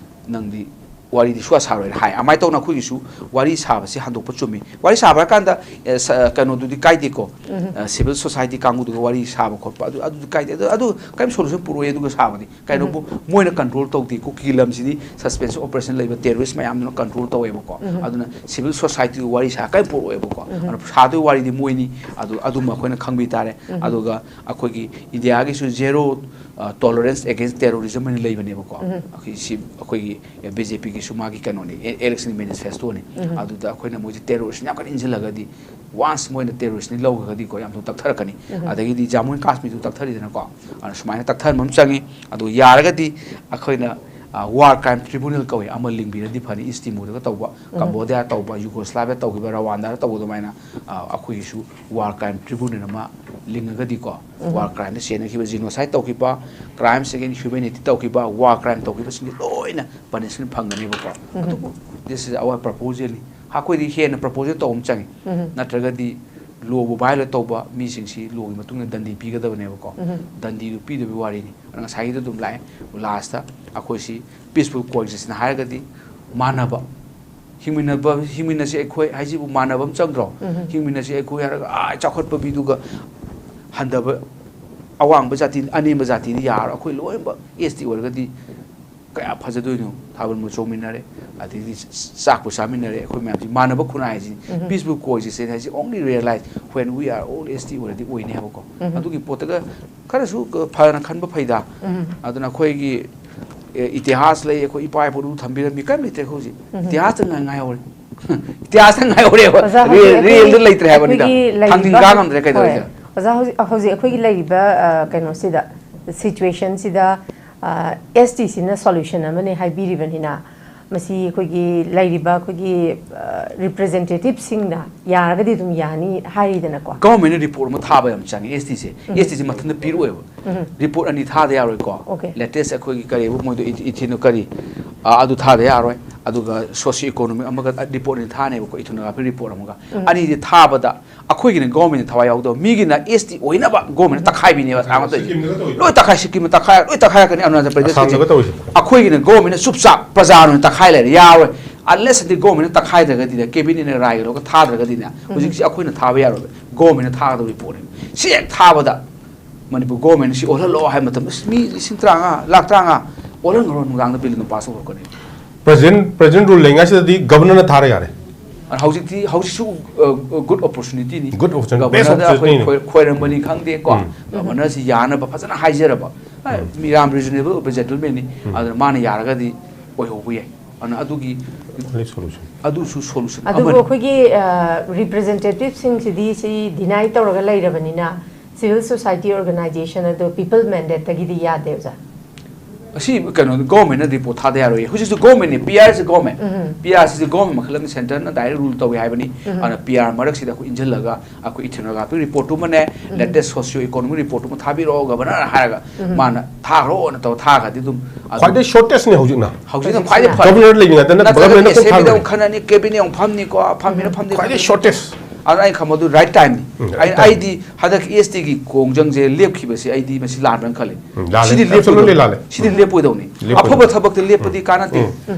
ꯅꯪꯗꯤ ꯋꯥꯔꯤꯗꯤ ꯁꯨꯡꯁꯥ ꯁꯥꯔꯣꯏꯅ ꯍꯥꯏ꯫ ꯑꯗꯨꯃꯥꯏꯅ ꯇꯧꯅ ꯑꯩꯈꯣꯏꯒꯤꯁꯨ ꯋꯥꯔꯤ ꯁꯥꯕꯁꯤ ꯍꯟꯗꯣꯛꯄ ꯆꯨꯝꯃꯤ꯫ ꯋꯥꯔꯤ ꯁꯥꯕ ꯍꯥꯏ ꯀꯥꯟꯗ, ꯑꯦ, ꯁ-, ꯀꯩꯅꯣꯗꯨꯗꯤ ꯀꯥꯏꯗꯦꯀꯣ꯫ ꯑ, ꯁꯤꯚꯤꯜ ꯁꯣꯁꯥꯏꯇꯤ ꯀꯥꯡꯕꯨꯗꯨꯒ ꯋꯥꯔꯤ ꯁꯥꯕ ꯈꯣꯠꯄ ꯑꯗꯨ, ꯑꯗꯨꯗꯤ ꯀꯥꯏꯗꯦ꯫ ꯑꯗꯨ, ꯑꯗꯨ ꯀꯔꯤꯝ ꯁꯣꯂꯨꯁꯟ ꯄꯨꯔꯛꯑꯣꯏ ꯑꯗꯨꯒ ꯁꯥꯕꯗꯤ꯫ ꯀꯩꯅꯣꯕꯨ ꯃꯣꯏꯅ ꯀꯟꯇ꯭ꯔꯣꯜ ꯇꯧꯗꯦ꯫ ꯀꯨꯀꯤ ꯂꯝꯁꯤꯗꯤ ꯁꯁꯄꯦꯟꯁꯟ ꯑꯣꯄꯔꯦꯁꯟ ꯂꯩꯕ ꯇꯦꯔꯣꯔꯤꯁ ꯃꯌꯥꯝꯗꯨꯅ ꯀꯟꯇ꯭ꯔꯣꯜ ꯇꯧꯋꯦꯕꯀꯣ꯫ ꯑꯗꯨꯅ ꯁꯤꯚꯤꯜ ꯁꯣꯁꯥꯏꯇꯤꯒ ꯋꯥꯔꯤ ꯁꯥ ꯀꯔꯤꯝ ꯄꯨꯔꯛꯑꯣꯏꯕꯀꯣ꯫ ꯑꯗꯨꯅ ꯁꯥꯗꯣꯏ ꯋꯥꯔꯤꯗꯤ ꯃꯣꯏꯅꯤ꯫ ꯑꯗꯨ, ꯑꯗꯨꯃ ꯑꯩꯈꯣꯏꯅ ꯈꯪꯕꯤ ꯇꯥꯔꯦ꯫ ꯑꯗꯨꯒ ꯑꯩꯈꯣꯏꯒꯤ ꯏꯟꯗꯤꯌꯥꯒꯤꯁꯨ ꯖꯦꯔꯣ, ꯑ, ꯇꯣꯂꯔꯦꯟꯁ ꯑꯦꯒꯦꯟꯁ ꯇꯦꯔꯣꯔꯤꯖꯝ ꯍꯥꯏꯅ ꯂꯩꯕꯅꯦꯕꯀꯣ꯫ ꯑꯩꯈꯣꯏ ꯁꯤ, ꯑꯩꯈꯣꯏꯒꯤ ꯕꯤ ꯖꯦ ꯄꯤꯒꯤꯁꯨ ꯃꯥꯒꯤ ꯀꯩꯅꯣꯅꯤ, ꯑꯦ-, ꯏꯂꯦꯛꯁꯟ ꯃꯦꯅꯤꯐꯦꯁꯇꯣꯅꯤ꯫ ꯑꯗꯨꯗ ꯑꯩꯈꯣꯏꯅ ꯃꯣꯏꯁꯦ ꯇꯦꯔꯣꯔꯤꯁ ꯌꯥꯝ ꯀꯟꯅ ꯏꯟꯁꯤꯜꯂꯒꯗꯤ, ꯋꯥꯟꯁ ꯃꯣꯏꯅ ꯇꯦꯔꯣꯔꯤꯁꯅꯤ ꯂꯧꯈ꯭ꯔꯒꯗꯤꯀꯣ, ꯌꯥꯝ ꯊꯨꯅ ꯇꯛꯊꯔꯛꯀꯅꯤ꯫ ꯑꯗꯒꯤꯗꯤ ꯖꯥꯃꯨ ꯑꯦꯟ ꯀꯥꯁꯃꯤꯔꯁꯨ ꯇꯛꯊꯔꯤꯗꯅꯀꯣ꯫ ꯑꯗꯨꯅ ꯁꯨꯃꯥꯏꯅ ꯇꯛꯊꯍꯟꯕ ꯑꯃ ꯆꯪꯉꯤ꯫ ꯑꯗꯨ ꯌꯥꯔꯒꯗꯤ ꯑꯩꯈꯣꯏꯅ, ꯑ, ꯋꯥꯔ ꯀ꯭ꯔꯥꯏꯝ ꯇ꯭ꯔꯤꯕꯨꯅꯦꯜ ꯀꯧꯏ ꯑꯃ ꯂꯤꯡꯕꯤꯔꯗꯤ ꯐꯅꯤ, ꯏꯁ ꯇꯤꯃꯣꯔꯗꯒ ꯇꯧꯕ, ꯀꯝꯕꯣꯗꯤꯌꯥ ꯇꯧꯕ, ꯌꯨꯒꯣꯁꯂꯥꯚꯤꯌꯥ ꯇꯧꯈꯤꯕ, ꯔꯋꯥꯟꯗꯥꯗ ꯇꯧꯕ ꯑꯗꯨꯃꯥꯏꯅ, ꯑ, ꯑꯩꯈꯣꯏꯒꯤꯁꯨ ꯋꯥꯔ ꯀ꯭ꯔꯥꯏꯝ ꯇ꯭ꯔꯤꯕꯨꯅꯦꯜ ꯑꯃ ꯂꯤꯡꯉꯒꯗꯤꯀꯣ, ꯋꯥꯔ ꯀ꯭ꯔꯥꯏꯝꯗ ꯆꯦꯟꯅꯈꯤꯕ, ꯖꯤꯅꯣꯁꯥꯏꯠ ꯇꯧꯈꯤꯕ, ꯀ꯭ꯔꯥꯏꯝꯁ ꯑꯦꯒꯦꯟꯁ ꯍ꯭ꯌꯨꯃꯦꯅꯤꯇꯤ ꯇꯧꯈꯤꯕ, ꯋꯥꯔ ꯀ꯭ꯔꯥꯏꯝ ꯇꯧꯈꯤꯕꯁꯤꯡꯁꯦ ꯂꯣꯏꯅ ꯄꯅꯤꯁꯃꯦꯟ ꯐꯪꯒꯅꯦꯕꯀꯣ꯫ ꯑꯗꯨꯕꯨ this is our proposal ꯅꯤ꯫ ꯑꯩꯈꯣꯏꯗꯤ ꯍꯦꯟꯅ ꯄ꯭ꯔꯄꯣꯖꯦꯜ ꯇꯧꯕ ꯑꯃ ꯆꯪꯉꯤ꯫ ꯅꯠꯇ꯭ꯔꯒꯗꯤ ꯂꯣꯕꯨ ꯚꯥꯏꯑꯣꯂꯦꯠ ꯇꯧꯕ ꯃꯤꯁꯤꯡꯁꯤ ꯂꯣꯒꯤ ꯃꯇꯨꯡ ꯏꯟꯅ ꯗꯟꯗꯤ ꯄꯤꯒꯗꯕꯅꯦꯕꯀꯣ꯫ ꯗꯟꯗꯤꯗꯨ ꯄꯤꯗꯕꯒꯤ ꯋꯥꯔꯤꯅꯤ꯫ ꯑꯗꯨꯅ ꯉꯁꯥꯏꯒꯤꯗꯣ ꯑꯗꯨꯝ ꯂꯥꯛꯑꯦ꯫ ꯂꯥꯁꯇ ꯑꯩꯈꯣꯏꯁꯤ ꯄꯤꯁꯐꯨꯜ ꯀꯣꯑꯦꯛꯖꯤꯁꯟ ꯍꯥꯏꯔꯒꯗꯤ ꯃꯥꯟꯅꯕ, ꯍꯤꯡꯃꯤꯟꯅꯕ, ꯍꯤꯡꯃꯤꯟꯅꯁꯤ ꯑꯩꯈꯣꯏ ꯍꯥꯏꯁꯤꯕꯨ ꯃꯥꯟꯅꯕ ꯑꯃ ꯆꯪꯗ꯭ꯔꯣ? ꯍꯤꯡꯃꯤꯟꯅꯁꯤ ꯑꯩꯈꯣꯏ ꯍꯥꯏꯔꯒ, ꯑꯥ, ꯆꯥꯎꯈꯠꯄ ꯃꯤꯗꯨꯒ ꯍꯟꯊꯕ, ꯑꯋꯥꯡꯕ ꯖꯥꯇꯤ, ꯑꯅꯦꯝꯕ ꯖꯥꯇꯤꯗꯤ ꯌꯥꯔꯣꯏ꯫ ꯑꯩꯈꯣꯏ ꯂꯣꯏꯅꯃꯛ ꯑꯦꯁ ꯇꯤ ꯑꯣꯏꯔꯒꯗꯤ ꯀꯌꯥ ꯐꯖꯗꯣꯏꯅꯣ? ꯊꯥꯕꯜꯕꯨ ꯆꯣꯡꯃꯤꯟꯅꯔꯦ, ꯑꯗꯩꯗꯤ ꯆꯥꯛꯄꯨ ꯆꯥꯃꯤꯟꯅꯔꯦ꯫ ꯑꯩꯈꯣꯏ ꯃꯌꯥꯝꯁꯤ ꯃꯥꯟꯅꯕ ꯈꯨꯟꯅꯥꯏ ꯍꯥꯏꯁꯤ, ꯄꯤꯁꯐꯨꯜ ꯀꯣꯑꯦꯛꯖꯤꯁꯇꯦꯟꯁ ꯍꯥꯏꯁꯤ only realize when we are all S T ꯑꯣꯏꯔꯗꯤ ꯑꯣꯏꯅꯤ ꯍꯥꯏꯕꯀꯣ꯫ ꯑꯗꯨꯒꯤ ꯄꯣꯠꯇꯒ ꯈꯔꯁꯨ ꯐꯅ ꯈꯟꯕ ꯐꯩꯗ꯫ ꯑꯗꯨꯅ ꯑꯩꯈꯣꯏꯒꯤ, ꯑꯦ, ꯏꯇꯤꯍꯥꯁ ꯂꯩ, ꯑꯩꯈꯣꯏ ꯏꯄꯥ ꯏꯄꯨꯅ ꯊꯝꯕꯤꯔꯝꯃꯤ, ꯀꯔꯤꯝ ꯂꯩꯇ꯭ꯔꯦ ꯑꯩꯈꯣꯏ ꯍꯧꯖꯤꯛ꯫ ꯏꯇꯤꯍꯥꯁꯇ ꯉꯥꯏ ꯉꯥꯏꯍꯧꯔꯦ꯫ ꯏꯇꯤꯍꯥꯁꯇ ꯉꯥꯏꯍꯧꯔꯦꯕ꯫ ꯑꯣꯖꯥ, ꯍꯧꯖꯤꯛ ꯔꯤꯌꯦꯜ-, ꯑꯩꯈꯣꯏꯒꯤ, ꯔꯤꯌꯦꯜꯗ ꯂꯩꯇ꯭ꯔꯦ ꯍꯥꯏꯕꯅꯤꯗ꯫ ꯑꯩꯈꯣꯏꯒꯤ ꯂꯩꯔꯤꯕ ꯊꯥꯡꯖꯤꯡ ꯀꯥ ꯍꯧꯖꯤꯛ, ꯉꯝꯗ꯭ꯔꯦ ꯍꯣꯏ꯫ ꯀꯩꯗꯧꯔꯒꯦ? ꯑꯣꯖꯥ, ꯍꯧꯖꯤꯛ, ꯍꯧꯖꯤꯛ ꯑꯩꯈꯣꯏꯒꯤ ꯂꯩꯔꯤꯕ, ꯑ, ꯀꯩꯅꯣꯁꯤꯗ, ꯁꯤꯆꯨꯋꯦꯁꯟꯁꯤꯗ, ꯑ, ꯑꯦꯁ ꯇꯤꯁꯤꯅ ꯁꯣꯂꯨꯁꯟ ꯑꯃꯅꯤ ꯍꯥꯏꯕꯤꯔꯤꯕꯅꯤꯅ, ꯃꯁꯤ ꯑꯩꯈꯣꯏꯒꯤ ꯂꯩꯔꯤꯕ ꯑꯩꯈꯣꯏꯒꯤ ꯔꯤꯄ꯭ꯔꯖꯦꯟꯇꯦꯇꯤꯞꯁꯤꯡꯅ ꯌꯥꯔꯒꯗꯤ ꯑꯗꯨꯝ ꯌꯥꯅꯤ ꯍꯥꯏꯔꯤꯗꯅꯀꯣ꯫ ꯒꯚꯔꯟꯃꯦꯟꯅ ꯔꯤꯄꯣꯔꯠ ꯑꯃ ꯊꯥꯕ ꯌꯥꯝ ꯆꯪꯉꯦ ꯑꯦꯁ ꯇꯤꯁꯦ꯫ ꯑꯦꯁ ꯇꯤꯁꯦ ꯃꯊꯟꯇ ꯄꯤꯔꯛꯑꯣꯏꯕ꯫ ꯔꯤꯄꯣꯔꯠ ꯑꯅꯤ ꯊꯥꯗ ꯌꯥꯔꯣꯏꯀꯣ꯫ Okay. ꯂꯦꯇꯦꯁ ꯑꯩꯈꯣꯏꯒꯤ ꯀꯔꯤꯕ ꯃꯣꯏꯗꯣ ꯏꯊꯤꯅꯣ ꯀꯔꯤ, ꯑ, ꯑꯗꯨ ꯊꯥꯗ ꯌꯥꯔꯣꯏ꯫ ꯑꯗꯨꯒ ꯁꯣꯁꯤꯌꯣ ꯏꯀꯣꯅꯣꯃꯤꯛ ꯑꯃꯒ ꯔꯤꯄꯣꯔꯠ ꯑꯅꯤ ꯊꯥꯅꯦꯕꯀꯣ, ꯏꯊꯤꯅꯣꯒ꯭ꯔꯥꯐꯤ ꯔꯤꯄꯣꯔꯠ ꯑꯃꯒ꯫ ꯑꯅꯤꯁꯦ ꯊꯥꯕꯗ ꯑꯩꯈꯣꯏꯒꯤꯅ ꯒꯣꯔꯃꯦꯟ ꯊꯋꯥꯏ ꯌꯥꯎꯗꯕ, ꯃꯤꯒꯤꯅ ꯑꯦꯁ ꯇꯤ ꯑꯣꯏꯅꯕ ꯒꯣꯔꯃꯦꯟ ꯇꯛꯈꯥꯏꯕꯤꯅꯦꯕ ꯊꯥꯡ ꯑꯃ ꯇꯧꯔꯤꯁꯦ꯫ ꯁꯤꯀꯤꯝꯗꯒ ꯇꯧꯔꯤꯁꯦ꯫ ꯂꯣꯏ ꯇꯛꯈꯥꯏ, ꯁꯤꯀꯤꯝ ꯇꯛꯈꯥꯏ, ꯂꯣꯏ ꯇꯛꯈꯥꯏꯔꯛꯀꯅꯤ ꯑꯔꯨꯅꯥꯆꯜ ꯄ꯭ꯔꯗꯦꯁ꯫ ꯑꯁꯥꯝꯗꯒ ꯇꯧꯔꯤꯁꯦ꯫ ꯑꯩꯈꯣꯏꯒꯤꯅ ꯒꯣꯔꯃꯦꯟꯅ ꯆꯨꯞ ꯆꯥꯞ ꯄ꯭ꯔꯖꯥ ꯑꯣꯏꯅ ꯇꯛꯈꯥꯏ ꯂꯩꯔꯦ, ꯌꯥꯔꯣꯏ꯫ ꯑꯟꯂꯦꯁ ꯑꯗꯤ ꯒꯣꯔꯃꯦꯟꯅ ꯇꯛꯈꯥꯏꯗ꯭ꯔꯒꯗꯤꯅꯦ, ꯀꯦꯕꯤꯅꯦꯠꯅ ꯔꯥꯏꯒ ꯂꯧꯔꯒ ꯊꯥꯗ꯭ꯔꯒꯗꯤꯅꯦ, ꯍꯧꯖꯤꯛꯁꯤ ꯑꯩꯈꯣꯏꯅ ꯊꯥꯕ ꯌꯥꯔꯣꯏꯕ, ꯒꯣꯔꯃꯦꯟꯅ ꯊꯥꯒꯗꯧꯔꯤ ꯄꯣꯠꯅꯦꯕ꯫ ꯁꯤ ꯍꯦꯛ ꯊꯥꯕꯗ ꯃꯅꯤꯄꯨꯔ ꯒꯣꯔꯃꯦꯟ ꯁꯤ ꯑꯣꯜꯍꯜꯂꯣ ꯍꯥꯏꯕ ꯃꯇꯝꯗ, ꯑꯁ, ꯃꯤ ꯂꯤꯁꯤꯡ ꯇꯔꯥꯃꯉꯥ, ꯂꯥꯛ ꯇꯔꯥꯃꯉꯥ ꯑꯣꯜꯍꯟꯈ꯭ꯔꯣ, ꯅꯨꯡꯗꯥꯡꯗ ꯕꯤꯜ ꯑꯗꯨꯝ ꯄꯥꯁ ꯇꯧꯊꯣꯛꯀꯅꯤ꯫ ꯄ꯭ꯔꯖꯦꯟ ꯄ꯭ꯔꯖꯦꯟ ꯔꯨꯜ ꯂꯩꯉꯥꯏꯁꯤꯗꯗꯤ ꯒꯕꯔꯅꯔꯅ ꯊꯥꯔ ꯌꯥꯔꯦ꯫ ꯑꯗꯨꯅ ꯍꯧꯖꯤꯛꯇꯤ, ꯍꯧꯖꯤꯛꯁꯨ ꯒꯨꯗ ꯑꯣꯄꯣꯔꯆꯨꯅꯤꯇꯤꯅꯤ꯫ Good opportunity, best ꯒꯕꯔꯅꯔꯗ ꯑꯩꯈꯣꯏ opportunityꯅꯤ꯫ ꯈꯣꯏ- ꯈꯣꯏꯔꯝꯕꯅꯤ ꯈꯪꯗꯦꯀꯣ, ꯎꯝ꯫ ꯒꯕꯔꯅꯔꯁꯤ ꯌꯥꯅꯕ ꯐꯖꯅ ꯍꯥꯏꯖꯔꯕ, ꯃꯤ ꯌꯥꯝ ꯔꯤꯖꯅꯦꯕꯜ ꯑꯣꯏꯕ ꯖꯦꯟꯇꯜꯃꯦꯟꯅꯤ꯫ ꯑꯗꯨꯅ ꯃꯥꯅ ꯌꯥꯔꯒꯗꯤ ꯑꯣꯏꯍꯧꯕ ꯌꯥꯏ꯫ ꯑꯗꯨꯅ ꯑꯗꯨꯒꯤ Only solution. ꯑꯗꯨꯁꯨ ꯁꯣꯂꯨꯁꯟ ꯑꯗꯨꯕꯨ ꯑꯃꯅꯤ꯫ ꯑꯩꯈꯣꯏꯒꯤ ꯔꯤꯄ꯭ꯔꯖꯦꯟꯇꯦꯇꯤꯞꯁꯤꯡꯁꯤꯗꯤ ꯁꯤ ꯗꯤꯅꯥꯏ ꯇꯧꯔꯒ ꯂꯩꯔꯕꯅꯤꯅ, ꯁꯤꯚꯤꯜ ꯁꯣꯁꯥꯏꯇꯤ ꯑꯣꯔꯒꯅꯥꯏꯖꯦꯁꯟ ꯑꯗꯣ ꯄꯤꯄꯜ ꯃꯦꯟꯗꯦꯠꯇꯒꯤꯗꯤ ꯌꯥꯗꯦ, ꯑꯣꯖꯥ꯫ ꯑꯁꯤ ꯀꯩꯅꯣ, ꯒꯣꯔꯃꯦꯟꯅ ꯔꯤꯄꯣꯔꯠ ꯊꯥꯗ ꯌꯥꯔꯣꯏꯌꯦ꯫ ꯍꯧꯖꯤꯛꯁꯨ ꯒꯣꯔꯃꯦꯟꯅꯦ, P R C government. P R ꯁꯤꯁꯦ ꯒꯣꯔꯃꯦꯟ ꯃꯈꯜ ꯑꯃ, ꯁꯦꯟꯇꯔꯅ ꯗꯥꯏꯔꯦꯛ ꯔꯨꯜ ꯇꯧꯏ ꯍꯥꯏꯕꯅꯤ꯫ ꯑꯗꯨꯅ ꯄꯤ ꯑꯥꯔ ꯃꯔꯛꯁꯤꯗ ꯑꯩꯈꯣꯏ ꯏꯟꯁꯤꯜꯂꯒ ꯑꯩꯈꯣꯏ ꯏꯊꯤꯅꯣꯒ꯭ꯔꯥꯐꯤꯛ ꯔꯤꯄꯣꯔꯠꯇꯨꯃꯅꯦ, ꯂꯦꯇꯦꯁ ꯁꯣꯁꯤꯌꯣ ꯏꯀꯣꯅꯣꯃꯤꯛ ꯔꯤꯄꯣꯔꯠꯇꯨꯃ ꯊꯥꯕꯤꯔꯛꯑꯣ ꯒꯕꯔꯅꯔ ꯍꯥꯏꯔꯒ ꯃꯥꯅ ꯊꯥꯈ꯭ꯔꯣꯅ ꯇꯧꯔ ꯊꯥꯈ꯭ꯔꯗꯤ ꯑꯗꯨꯝ ꯑꯗꯨꯝ ꯈ꯭ꯋꯥꯏꯗꯩ ꯁꯣꯔꯇꯦꯁꯅꯦ ꯍꯧꯖꯤꯛꯅ꯫ ꯍꯧꯖꯤꯛꯅ ꯈ꯭ꯋꯥꯏꯗꯩ ꯐꯔꯦ꯫ ꯒꯕꯔꯅꯔ ꯂꯩꯔꯤꯉꯩꯗꯅ ꯅꯠꯇ꯭ꯔꯒ ꯒꯕꯔꯅꯔꯅ ꯀꯣꯛ ꯑꯦꯁꯦꯝꯕ꯭ꯂꯤꯗ ꯊꯥꯡꯒꯅꯤ꯫ ꯑꯃꯨꯛ ꯈꯟꯅꯅꯤ, ꯀꯦꯕꯤꯅꯦꯠ ꯑꯃꯨꯛ ꯐꯝꯅꯤꯀꯣ, ꯐꯝꯃꯤꯔ ꯐꯝꯗꯦ ꯈ꯭ꯋꯥꯏꯗꯩ ꯐꯝꯗꯦ꯫ ꯁꯣꯔꯇꯦꯁ꯫ ꯑꯗꯨꯅ ꯑꯩ ꯈꯪꯕꯗꯨ ꯔꯥꯏꯠ ꯇꯥꯏꯝꯅꯤ꯫ ꯎꯝ, right ꯑꯩ- time꯫ ꯑꯩꯗꯤ ꯍꯟꯗꯛ ꯑꯦꯁ ꯇꯤꯒꯤ ꯈꯣꯡꯖꯪꯁꯦ ꯂꯦꯞꯈꯤꯕꯁꯦ ꯑꯩꯗꯤ ꯃꯁꯤ ꯂꯥꯟꯕ꯭ꯔꯅ ꯈꯜꯂꯦ꯫ ꯎꯝ, ꯂꯥꯜꯂꯦ꯫ ꯁꯤꯗꯤ Absolutely ꯂꯦꯞꯄꯣꯏꯗꯧꯅꯤ꯫ ꯂꯥꯜꯂꯦ꯫ ꯁꯤꯗꯤ ꯂꯦꯞꯄꯣꯏꯗꯧꯅꯤ꯫ ꯂꯦꯞꯄꯣꯏꯗꯧꯅꯤ꯫ ꯑꯐꯕ ꯊꯕꯛꯇ ꯂꯦꯞꯄꯗꯤ ꯀꯥꯟꯅꯗꯦ꯫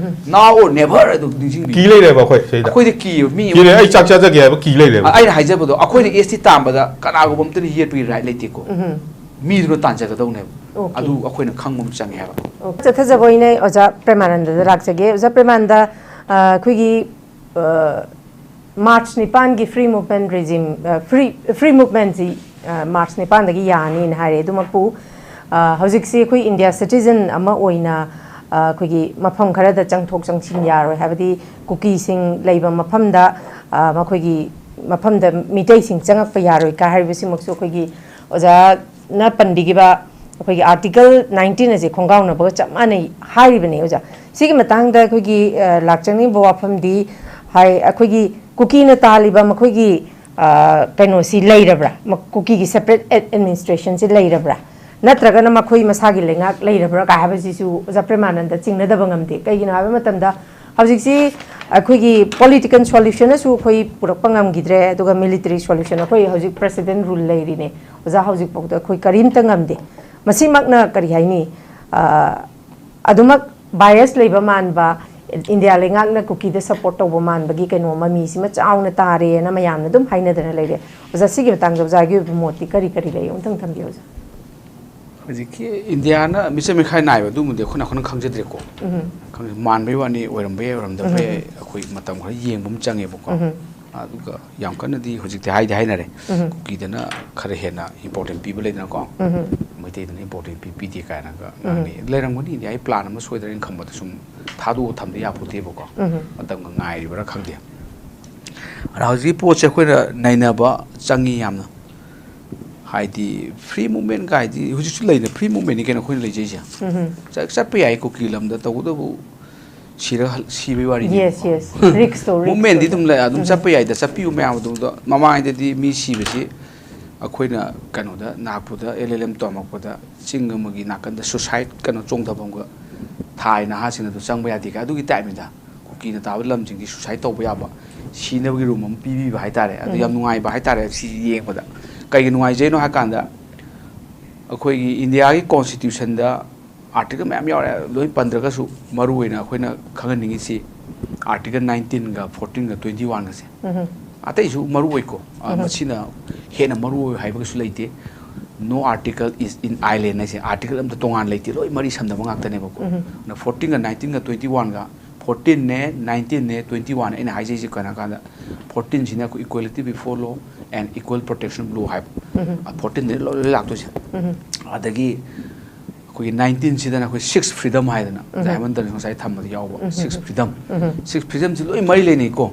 Now or never ꯑꯗꯨ ꯅꯤꯡꯁꯤꯡꯕꯤꯌꯨ꯫ ꯀꯤ ꯂꯩꯔꯦꯕ ꯑꯩꯈꯣꯏ ꯁꯤꯗ꯫ ꯑꯩꯈꯣꯏꯗꯤ ꯀꯤꯌꯦꯕ꯫ ꯃꯤ ꯀꯤ ꯂꯩ, ꯑꯩ ꯆꯥꯛ ꯆꯥꯖꯒꯦ ꯍꯥꯏꯕ ꯀꯤ ꯂꯩꯔꯦꯕ꯫ ꯑꯩꯅ ꯍꯥꯏꯖꯕꯗꯣ, ꯑꯩꯈꯣꯏꯅ ꯑꯦꯁ ꯇꯤ ꯇꯥꯟꯕꯗ ꯀꯅꯥꯒꯨꯝꯕ ꯑꯝꯇꯅ ꯌꯦꯠꯄꯒꯤ ꯔꯥꯏꯠ ꯂꯩꯇꯦꯀꯣ꯫ ꯃꯤꯗꯨꯅ ꯇꯥꯟꯖꯒꯗꯧꯅꯦꯕ꯫ Okay꯫ ꯑꯗꯨ ꯑꯩꯈꯣꯏꯅ ꯈꯪꯕ ꯑꯃ ꯆꯪꯉꯦ ꯍꯥꯏꯕ꯫ ꯑꯣ, ꯆꯠꯊꯖꯕ ꯑꯣꯏꯅ ꯑꯣꯖꯥ ꯄ꯭ꯔꯦꯃꯥꯅꯟꯗꯗ ꯂꯥꯛꯆꯒꯦ꯫ ꯑꯣꯖꯥ ꯄ꯭ꯔꯦꯃꯥꯅꯟꯗ, ꯑ, ꯑꯩꯈꯣꯏꯒꯤ, ꯑ, ꯃꯥꯔꯆ ꯅꯤꯄꯥꯟꯒꯤ ꯐ꯭ꯔꯤ ꯃꯨꯚꯃꯦꯟ ꯔꯤꯖꯤꯝ, ꯑ, ꯐ꯭ꯔꯤ, ꯐ꯭ꯔꯤ ꯃꯨꯚꯃꯦꯟꯁꯤ, ꯑ, ꯃꯥꯔꯆ ꯅꯤꯄꯥꯟꯗꯒꯤ ꯌꯥꯅꯤꯅ ꯍꯥꯏꯔꯦ꯫ ꯑꯗꯨꯃꯛꯄꯨ, ꯑ, ꯍꯧꯖꯤꯛꯁꯤ ꯑꯩꯈꯣꯏ ꯏꯟꯗꯤꯌꯥ ꯁꯤꯇꯤꯖꯟ ꯑꯃ ꯑꯣꯏꯅ, ꯑ, ꯑꯩꯈꯣꯏꯒꯤ ꯃꯐꯝ ꯈꯔꯗ ꯆꯪꯊꯣꯛ ꯆꯪꯁꯤꯟ ꯌꯥꯔꯣꯏ ꯍꯥꯏꯕꯗꯤ ꯀꯨꯀꯤꯁꯤꯡ ꯂꯩꯕ ꯃꯐꯝꯗ, ꯑ, ꯃꯈꯣꯏꯒꯤ ꯃꯐꯝꯗ ꯃꯤꯇꯩꯁꯤꯡ ꯆꯪꯉꯛꯄ ꯌꯥꯔꯣꯏ ꯀ ꯍꯥꯏꯔꯤꯕꯁꯤꯃꯛꯁꯨ ꯑꯩꯈꯣꯏꯒꯤ ꯑꯣꯖꯥꯅ ꯄꯟꯕꯤꯈꯤꯕ ꯑꯩꯈꯣꯏꯒꯤ ꯑꯥꯔꯇꯤꯀꯜ ꯅꯥꯏꯟꯇꯤꯟ ꯑꯁꯦ ꯈꯣꯡꯒꯥꯎꯅꯕꯒ ꯆꯞ ꯃꯥꯟꯅꯩ ꯍꯥꯏꯔꯤꯕꯅꯦ ꯑꯣꯖꯥ꯫ ꯁꯤꯒꯤ ꯃꯇꯥꯡꯗ ꯑꯩꯈꯣꯏꯒꯤ, ꯑ, ꯂꯥꯛꯆꯅꯤꯡꯕ ꯋꯥꯐꯝꯗꯤ, ꯍꯥꯏ, ꯑꯩꯈꯣꯏꯒꯤ ꯀꯨꯀꯤꯅ ꯇꯥꯜꯂꯤꯕ ꯃꯈꯣꯏꯒꯤ, ꯑ, ꯀꯩꯅꯣꯁꯤ ꯂꯩꯔꯕ꯭ꯔꯥ? ꯃ-, ꯀꯨꯀꯤꯒꯤ separate ad-, administrationꯁꯤ ꯂꯩꯔꯕ꯭ꯔꯥ? ꯅꯠꯇ꯭ꯔꯒꯅ ꯃꯈꯣꯏ ꯃꯁꯥꯒꯤ ꯂꯩꯉꯥꯛ ꯂꯩꯔꯕ꯭ꯔꯥ ꯀꯥꯏ ꯍꯥꯏꯕꯁꯤꯁꯨ ꯑꯣꯖꯥ ꯄ꯭ꯔꯦꯃꯥꯅꯟꯗ ꯆꯤꯡꯅꯗꯕ ꯉꯝꯗꯦ꯫ ꯀꯩꯒꯤꯅꯣ ꯍꯥꯏꯕ ꯃꯇꯝꯗ, ꯍꯧꯖꯤꯛꯁꯤ ꯑꯩꯈꯣꯏꯒꯤ political solutionꯅꯁꯨ ꯑꯩꯈꯣꯏ ꯄꯨꯔꯛꯄ ꯉꯝꯈꯤꯗ꯭ꯔꯦ, ꯑꯗꯨꯒ military solution, ꯑꯩꯈꯣꯏ ꯍꯧꯖꯤꯛ president rule ꯂꯩꯔꯤꯅꯦ ꯑꯣꯖꯥ, ꯍꯧꯖꯤꯛꯐꯥꯎꯗ ꯑꯩꯈꯣꯏ ꯀꯔꯤꯝꯇ ꯉꯝꯗꯦ꯫ ꯃꯁꯤꯃꯛꯅ ꯀꯔꯤ ꯍꯥꯏꯅꯤ, ꯑ, ꯑꯗꯨꯃꯛ bias ꯂꯩꯕ ꯃꯥꯟꯕ, ꯏꯟꯗꯤꯌꯥ ꯂꯩꯉꯥꯛꯅ ꯀꯨꯀꯤꯗ support ꯇꯧꯕ ꯃꯥꯟꯕꯒꯤ ꯀꯩꯅꯣ ꯃꯃꯤꯁꯤꯃ ꯆꯥꯎꯅ ꯇꯥꯔꯦꯅ ꯃꯌꯥꯝꯅ ꯑꯗꯨꯝ ꯍꯥꯏꯅꯗꯅ ꯂꯩꯔꯦ꯫ ꯑꯣꯖꯥ, ꯁꯤꯒꯤ ꯃꯇꯥꯡꯗ ꯑꯣꯖꯥꯒꯤ ꯑꯣꯏꯕ ꯃꯣꯠꯇꯤ ꯀꯔꯤ ꯀꯔꯤ ꯂꯩ? ꯑꯃꯨꯛꯇꯪ ꯊꯝꯕꯤꯌꯨ ꯑꯣꯖꯥ꯫ ꯍꯧꯖꯤꯛꯀꯤ ꯏꯟꯗꯤꯌꯥꯅ ꯃꯤꯆꯪ ꯃꯤꯈꯥꯏ ꯅꯥꯏꯕ ꯑꯗꯨꯒꯨꯝꯕꯗꯤ ꯑꯩꯈꯣꯏꯅ ꯑꯩꯈꯣꯏꯅ ꯈꯪꯖꯗ꯭ꯔꯦꯀꯣ꯫ ꯎꯝ꯫ ꯈꯪ-, ꯃꯥꯟꯕꯩ ꯋꯥꯅꯤ, ꯑꯣꯏꯔꯝꯕ ꯌꯥꯏ, ꯑꯣꯏꯔꯝꯗꯕ ꯎꯝ꯫ ꯌꯥꯏ, ꯑꯩꯈꯣꯏ ꯃꯇꯝ ꯈꯔ ꯌꯦꯡꯕ ꯑꯃ ꯆꯪꯉꯦꯕꯀꯣ꯫ ꯎꯝ꯫ ꯑꯗꯨꯒ ꯌꯥꯝ ꯀꯟꯅꯗꯤ ꯍꯧꯖꯤꯛꯇꯤ ꯍꯥꯏꯗꯤ ꯍꯥꯏꯅꯔꯦ꯫ ꯎꯝ꯫ ꯀꯨꯀꯤꯗꯅ ꯈꯔ ꯍꯦꯟꯅ important ꯄꯤꯕ ꯂꯩꯗꯅꯀꯣ꯫ ꯎꯝ꯫ ꯃꯩꯇꯩꯗꯅ important ꯄꯤ ꯄꯤꯗꯦ ꯀꯥꯏꯅꯒ ꯉꯥꯡꯅꯩ꯫ ꯂꯩꯔꯝꯒꯅꯤ, ꯏꯟꯗꯤꯌꯥꯒꯤ plan ꯑꯃ ꯁꯣꯏꯗ꯭ꯔꯦꯅ ꯈꯟꯕꯗ ꯁꯨꯝ ꯊꯥꯗꯣꯛꯑ ꯊꯝꯗ ꯌꯥꯄꯣꯠꯇꯦꯕꯀꯣ꯫ ꯎꯝ꯫ ꯃꯇꯝꯒ ꯉꯥꯏꯔꯤꯕ꯭ꯔꯥ ꯈꯪꯗꯦ꯫ ꯑꯗ ꯍꯧꯖꯤꯛꯀꯤ ꯄꯣꯠꯁꯦ ꯑꯩꯈꯣꯏꯅ ꯅꯩꯅꯕ ꯆꯪꯉꯤ ꯌꯥꯝꯅ꯫ ꯍꯥꯏꯗꯤ free movement ꯀꯥꯏꯗꯤ ꯍꯧꯖꯤꯛꯁꯨ ꯂꯩꯅ, free movementꯅꯤ ꯀꯩꯅꯣ ꯑꯩꯈꯣꯏꯅ ꯂꯩꯖꯩꯁꯦ꯫ ꯎꯝ꯫ ꯆꯠ-, ꯆꯠꯄ ꯌꯥꯏ ꯀꯨꯀꯤ ꯂꯝꯗ, ꯇꯧꯕꯇꯕꯨ ꯁꯤꯔ ꯍꯜ-, ꯁꯤꯕꯩ ꯋꯥꯔꯤꯅꯤ꯫ Yes, yes. Riskꯇꯣ, riskꯇꯣ꯫ Movementꯗꯤ ꯑꯗꯨꯝ ꯂꯩ, ꯑꯗꯨꯝ ꯎꯝ꯫ ꯆꯠꯄ ꯌꯥꯏꯗ, ꯆꯠꯄꯤꯌꯨ ꯃꯌꯥꯝ ꯑꯗꯨꯝ꯫ ꯑꯗꯣ ꯃꯃꯥꯡꯗꯗꯤ ꯃꯤ ꯁꯤꯕꯁꯤ ꯑꯩꯈꯣꯏꯅ ꯀꯩꯅꯣꯗ, ꯅꯥꯒꯄꯨꯔꯗ L L M ꯇꯧꯔꯝꯃꯛꯄꯗ ꯆꯤꯡ ꯑꯃꯒꯤ ꯅꯥꯀꯟꯗ suicide ꯀꯩꯅꯣ ꯆꯣꯡꯊꯐꯝꯒ ꯊꯥꯏ, ꯅꯍꯥꯁꯤꯡ ꯑꯗꯨ ꯆꯪꯕ ꯌꯥꯗꯦ ꯀꯥꯏ, ꯑꯗꯨꯒꯤ typeꯅꯤꯗ꯫ ꯀꯨꯀꯤꯅ ꯇꯥꯕ ꯂꯝꯁꯤꯡꯗꯤ suicide ꯇꯧꯕ ꯌꯥꯕ, ꯁꯤꯅꯕꯒꯤ room ꯑꯃ ꯄꯤꯕꯤꯕ ꯍꯥꯏꯇꯥꯔꯦ꯫ ꯑꯗꯨ ꯌꯥꯝ ꯎꯝ꯫ ꯅꯨꯡꯉꯥꯏꯕ ꯍꯥꯏꯇꯥꯔꯦ ꯁꯤ ꯌꯦꯡꯕꯗ꯫ ꯀꯩꯒꯤ ꯅꯨꯡꯉꯥꯏꯖꯩꯅꯣ ꯍꯥꯏ ꯀꯥꯟꯗ, ꯑꯩꯈꯣꯏꯒꯤ ꯏꯟꯗꯤꯌꯥꯒꯤ constitutionꯗ article ꯃꯌꯥꯝ ꯌꯥꯎꯔꯦ, ꯂꯣꯏ ꯄꯟꯗ꯭ꯔꯒꯁꯨ ꯃꯔꯨ ꯑꯣꯏꯅ ꯑꯩꯈꯣꯏꯅ ꯈꯪꯍꯟꯅꯤꯡꯉꯤꯁꯤ article nineteenꯒ fourteenꯒ twenty-oneꯒꯁꯦ꯫ ꯎꯝ꯫ ꯑꯇꯩꯁꯨ ꯃꯔꯨ ꯑꯣꯏꯀꯣ, ꯑ, ꯎꯝ꯫ ꯃꯁꯤꯅ ꯍꯦꯟꯅ ꯃꯔꯨ ꯑꯣꯏ ꯍꯥꯏꯕꯒꯁꯨ ꯂꯩꯇꯦ꯫ No article is in island ꯍꯥꯏꯁꯦ, article ꯑꯝꯇ ꯇꯣꯉꯥꯟ ꯂꯩꯇꯦ, ꯂꯣꯏ ꯃꯔꯤ ꯁꯝꯅꯕ ꯉꯥꯛꯇꯅꯦꯕꯀꯣ꯫ ꯎꯝ꯫ ꯑꯗꯨꯅ fourteenꯒ nineteenꯒ twenty-oneꯒ, fourteenꯅꯦ, nineteenꯅꯦ, twenty-one ꯑꯩꯅ ꯍꯥꯏꯖꯩꯁꯦ ꯀꯩꯅꯣ ꯍꯥꯏ ꯀꯥꯟꯗ, fourteenꯁꯤꯅ ꯑꯩꯈꯣꯏ equality before law and equal protection of law ꯍꯥꯏꯕ꯫ ꯎꯝ꯫ ꯑ, fourteenꯗ ꯂꯣꯏ, ꯂꯣꯏ ꯂꯥꯛꯇꯣꯏꯁꯦ꯫ ꯎꯝ꯫ ꯑꯗꯒꯤ ꯑꯩꯈꯣꯏꯒꯤ ꯅꯥꯏꯟꯇꯤꯟꯁꯤꯗꯅ ꯑꯩꯈꯣꯏ ꯁꯤꯛꯁ ꯐ꯭ꯔꯤꯗꯝ ꯍꯥꯏꯗꯅ ꯖꯥꯏꯃꯟꯗꯅ ꯉꯁꯥꯏ ꯊꯝꯕꯗ ꯌꯥꯎꯕ ꯁꯤꯛꯁ ꯐ꯭ꯔꯤꯗꯝ, ꯁꯤꯛꯁ ꯐ꯭ꯔꯤꯗꯝꯁꯤ ꯂꯣꯏ ꯃꯔꯤ ꯂꯩꯅꯩꯀꯣ꯫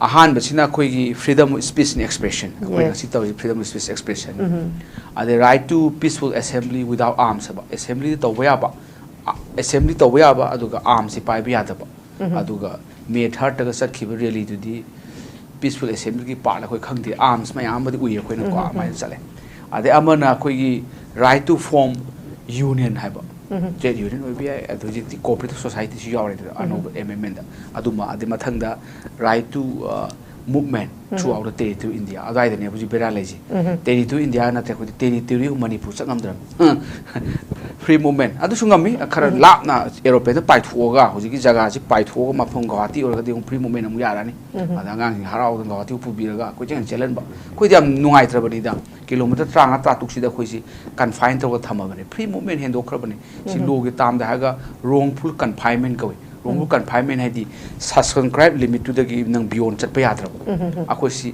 ꯑꯍꯥꯟꯕꯁꯤꯅ ꯑꯩꯈꯣꯏꯒꯤ freedom of speech and expression, ꯑꯩꯈꯣꯏ ꯉꯁꯤ ꯇꯧꯔꯤ freedom of speech expression, ꯑꯗꯩ right to peaceful assembly without arms ꯍꯥꯏꯕ, ꯑꯦꯁꯦꯝꯕ꯭ꯂꯤꯗ ꯇꯧꯕ ꯌꯥꯕ, ꯑꯦꯁꯦꯝꯕ꯭ꯂꯤ ꯇꯧꯕ ꯌꯥꯕ ꯑꯗꯨꯒ ꯑꯥꯔꯝꯁꯤ ꯄꯥꯏꯕ ꯌꯥꯗꯕ, ꯑꯗꯨꯒ ꯃꯦ ꯊꯥꯔꯠꯇꯒ ꯆꯠꯈꯤꯕ ꯔꯦꯂꯤꯗꯨꯗꯤ ꯄꯤꯁꯐꯨꯜ ꯑꯦꯁꯦꯝꯕ꯭ꯂꯤꯒꯤ ꯄꯥꯔꯠ ꯑꯩꯈꯣꯏ ꯈꯪꯗꯦ, ꯑꯥꯔꯝꯁ ꯃꯌꯥꯝ ꯑꯃꯗꯤ ꯎꯏ ꯑꯩꯈꯣꯏꯅꯀꯣ꯫ ꯑꯗꯨꯃꯥꯏꯅ ꯆꯠꯂꯦ꯫ ꯑꯗꯩ ꯑꯃꯅ ꯑꯩꯈꯣꯏꯒꯤ right to form union ꯍꯥꯏꯕ, ꯇ꯭ꯔꯦꯗ ꯌꯨꯅꯤꯌꯟ ꯑꯣꯏꯕ ꯌꯥꯏ, ꯑꯗꯨ ꯍꯧꯖꯤꯛꯇꯤ ꯀꯣꯑꯣꯄꯔꯦꯇꯤꯚ ꯁꯣꯁꯥꯏꯇꯤꯁꯨ ꯌꯥꯎꯔꯦꯗꯅ ꯑꯅꯧꯕ ꯑꯦꯃꯦꯟꯃꯦꯟꯗ꯫ ꯑꯗꯨꯃ, ꯑꯗꯩ ꯃꯊꯪꯗ right to, uh, movement throughout the territory India, ꯑꯗꯨꯋꯥꯏꯗꯅꯦ ꯍꯧꯖꯤꯛ ꯕꯦꯔꯥ ꯂꯩꯁꯦ꯫ ꯇꯦꯔꯤꯇꯣꯔꯤ ꯏꯟꯗꯤꯌꯥ ꯅꯠꯇ꯭ꯔꯦ, ꯑꯩꯈꯣꯏꯗꯤ ꯇꯦꯔꯤꯇꯣꯔꯤ ꯃꯅꯤꯄꯨꯔ ꯆꯠ ꯉꯝꯗ꯭ꯔꯕꯅꯤ꯫ ꯐ꯭ꯔꯤ ꯃꯨꯚꯃꯦꯟ ꯑꯗꯨꯁꯨ ꯉꯝꯃꯤ, ꯈꯔ ꯂꯥꯞꯅ ꯑꯦꯔꯣꯄ꯭ꯂꯦꯟꯗ ꯄꯥꯏꯊꯣꯛꯑꯒ ꯍꯧꯖꯤꯛꯀꯤ ꯖꯒꯥꯁꯤ ꯄꯥꯏꯊꯣꯛꯑꯒ ꯃꯐꯝ ꯒꯧꯍꯥꯇꯤ ꯑꯣꯏꯔꯒꯗꯤ ꯑꯃꯨꯛ ꯐ꯭ꯔꯤ ꯃꯨꯚꯃꯦꯟ ꯑꯃꯨꯛ ꯌꯥꯔꯛꯑꯅꯤ꯫ ꯑꯗ ꯑꯉꯥꯡꯁꯤꯡ ꯍꯔꯥꯎꯗꯅ ꯒꯧꯍꯥꯇꯤ ꯄꯨꯕꯤꯔꯒ ꯑꯩꯈꯣꯏ ꯆꯦꯟ ꯆꯦꯜꯍꯟꯕ꯫ ꯑꯩꯈꯣꯏꯗꯤ ꯌꯥꯝ ꯅꯨꯡꯉꯥꯏꯇ꯭ꯔꯕꯅꯤꯗ, ꯀꯤꯂꯣꯃꯤꯇꯔ ꯇꯔꯥꯃꯉꯥ ꯇꯔꯥꯇꯔꯨꯛꯁꯤꯗ ꯑꯩꯈꯣꯏꯁꯤ ꯀꯟꯐꯥꯏꯟ ꯇꯧꯔꯒ ꯊꯝꯃꯕꯅꯤ, ꯐ꯭ꯔꯤ ꯃꯨꯚꯃꯦꯟ ꯍꯦꯟꯗꯣꯛꯈ꯭ꯔꯕꯅꯤ꯫ ꯁꯤ ꯂꯣꯒꯤ ꯇꯥꯝꯗ ꯍꯥꯏꯔꯒ wrongful confinement ꯀꯧꯏ꯫ Wrongful confinement ꯍꯥꯏꯗꯤ circumscribed ꯂꯤꯃꯤꯠꯇꯨꯗꯒꯤ ꯅꯪ beyond ꯆꯠꯄ ꯌꯥꯗ꯭ꯔꯕ꯫ ꯑꯩꯈꯣꯏ ꯁꯤ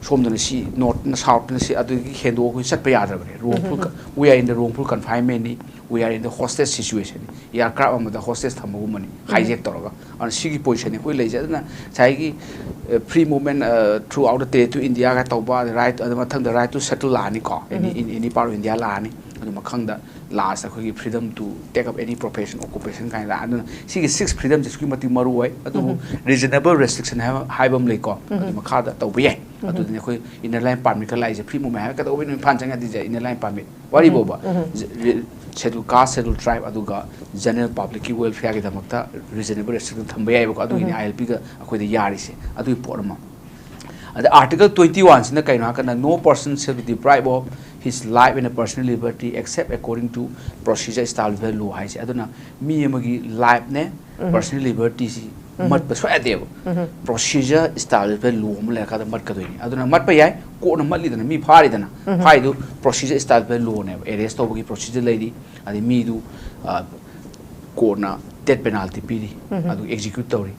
ꯁꯣꯝꯗꯅ ꯁꯤ ꯅꯣꯔꯠꯅ ꯁꯥꯎꯠꯅ ꯁꯤ ꯑꯗꯨꯗꯒꯤ ꯍꯦꯟꯗꯣꯛꯑꯒ ꯑꯩꯈꯣꯏ ꯆꯠꯄ ꯌꯥꯗ꯭ꯔꯕꯅꯤ꯫ Wrongful, we are in the wrongful confinementꯅꯤ, we are in the hostage situationꯅꯤ, ꯑꯦꯌꯥꯔꯀ꯭ꯔꯥꯐ ꯑꯃꯗ ꯍꯣꯁꯇꯦꯖ ꯊꯝꯕꯒꯨꯝꯕꯅꯤ, ꯍꯥꯏꯖꯦꯛ ꯇꯧꯔꯒ꯫ ꯑꯗꯨꯅ ꯁꯤꯒꯤ ꯄꯣꯖꯤꯁꯟꯅꯤ ꯑꯩꯈꯣꯏ ꯂꯩꯖꯩ꯫ ꯑꯗꯨꯅ ꯉꯁꯥꯏꯒꯤ free movement throughout the territory Indiaꯒ ꯇꯧꯕ, right, ꯑꯗꯨ ꯃꯊꯪꯗ right to settle ꯂꯥꯛꯑꯅꯤꯀꯣ, any, in any part of India ꯂꯥꯛꯑꯅꯤ꯫ ꯑꯗꯨ ꯃꯈꯪꯗ ꯂꯥꯁ ꯑꯩꯈꯣꯏꯒꯤ freedom to take up any profession, occupation ꯀꯥꯏꯅ ꯂꯥꯛꯑꯦ꯫ ꯑꯗꯨꯅ ꯁꯤꯒꯤ ꯁꯤꯛꯁ ꯐ꯭ꯔꯤꯗꯝꯁꯦ ꯑꯁꯨꯛꯀꯤ ꯃꯇꯤꯛ ꯃꯔꯨ ꯑꯣꯏ꯫ ꯑꯗꯨꯕꯨ reasonable restriction ꯍꯥꯏꯕ, ꯍꯥꯏꯕ ꯑꯃ ꯂꯩꯀꯣ, ꯑꯗꯨ ꯃꯈꯥꯗ ꯇꯧꯕ ꯌꯥꯏ꯫ ꯑꯗꯨꯗꯨꯅ ꯑꯩꯈꯣꯏ ꯏꯟꯅꯔ ꯂꯥꯏꯟ ꯄꯥꯔꯃꯤꯠꯀ ꯂꯥꯛꯏꯁꯦ꯫ ꯐ꯭ꯔꯤ ꯃꯨꯚꯃꯦꯟ ꯍꯥꯏꯔꯒ ꯀꯩꯗꯧꯕꯩꯅꯣ ꯏꯝꯐꯥꯜ ꯆꯪꯉꯗꯤ ꯏꯟꯅꯔ ꯂꯥꯏꯟ ꯄꯥꯔꯃꯤꯠ? ꯋꯥꯔꯤꯕꯣꯕ, ꯁꯦꯗꯨꯜ ꯀꯥꯁ, ꯁꯦꯗꯨꯜ ꯇ꯭ꯔꯥꯏꯕ ꯑꯗꯨꯒ ꯖꯦꯅꯔꯦꯜ ꯄꯕ꯭ꯂꯤꯛꯀꯤ ꯋꯦꯜꯐꯤꯌꯔꯒꯤꯗꯃꯛꯇ reasonable restriction ꯊꯝꯕ ꯌꯥꯏꯕꯀꯣ꯫ ꯑꯗꯨꯒꯤꯅꯤ ꯑꯥꯏ ꯑꯦꯜ ꯄꯤꯒ ꯑꯩꯈꯣꯏꯗ ꯌꯥꯔꯤꯁꯦ, ꯑꯗꯨꯒꯤ ꯄꯣꯠ ꯑꯃ꯫ ꯑꯗ Article twenty oneꯁꯤꯅ ꯀꯩꯅꯣ ꯍꯥꯏꯔꯀꯥꯟꯗ, "No person shall be deprived of his life and personal liberty except according to procedure established by law" ꯍꯥꯏꯁꯦ꯫ ꯑꯗꯨꯅ ꯃꯤ ꯑꯃꯒꯤ ꯂꯥꯏꯐꯅꯦ, personal libertyꯁꯤ ꯃꯠꯄ ꯁꯨꯡꯌꯥ ꯌꯥꯗꯦꯕ꯫ Procedure established by law ꯑꯃ ꯂꯩꯔꯀꯥꯟꯗ ꯃꯠꯀꯗꯣꯏꯅꯤ꯫ ꯑꯗꯨꯅ ꯃꯠꯄ ꯌꯥꯏ, ꯀꯣꯔꯠꯅ ꯃꯠꯂꯤꯗꯅ, ꯃꯤ ꯐꯥꯔꯤꯗꯅ, ꯐꯥꯔꯤꯗꯨ procedure established by lawꯅꯦꯕ꯫ ꯑꯦꯔꯦꯁ ꯇꯧꯕꯒꯤ procedure ꯂꯩꯔꯤ, ꯑꯗꯩ ꯃꯤꯗꯨ, ꯑ, ꯀꯣꯔꯠꯅ death penalty ꯄꯤꯔꯤ, ꯑꯗꯨ execute ꯇꯧꯔꯤ,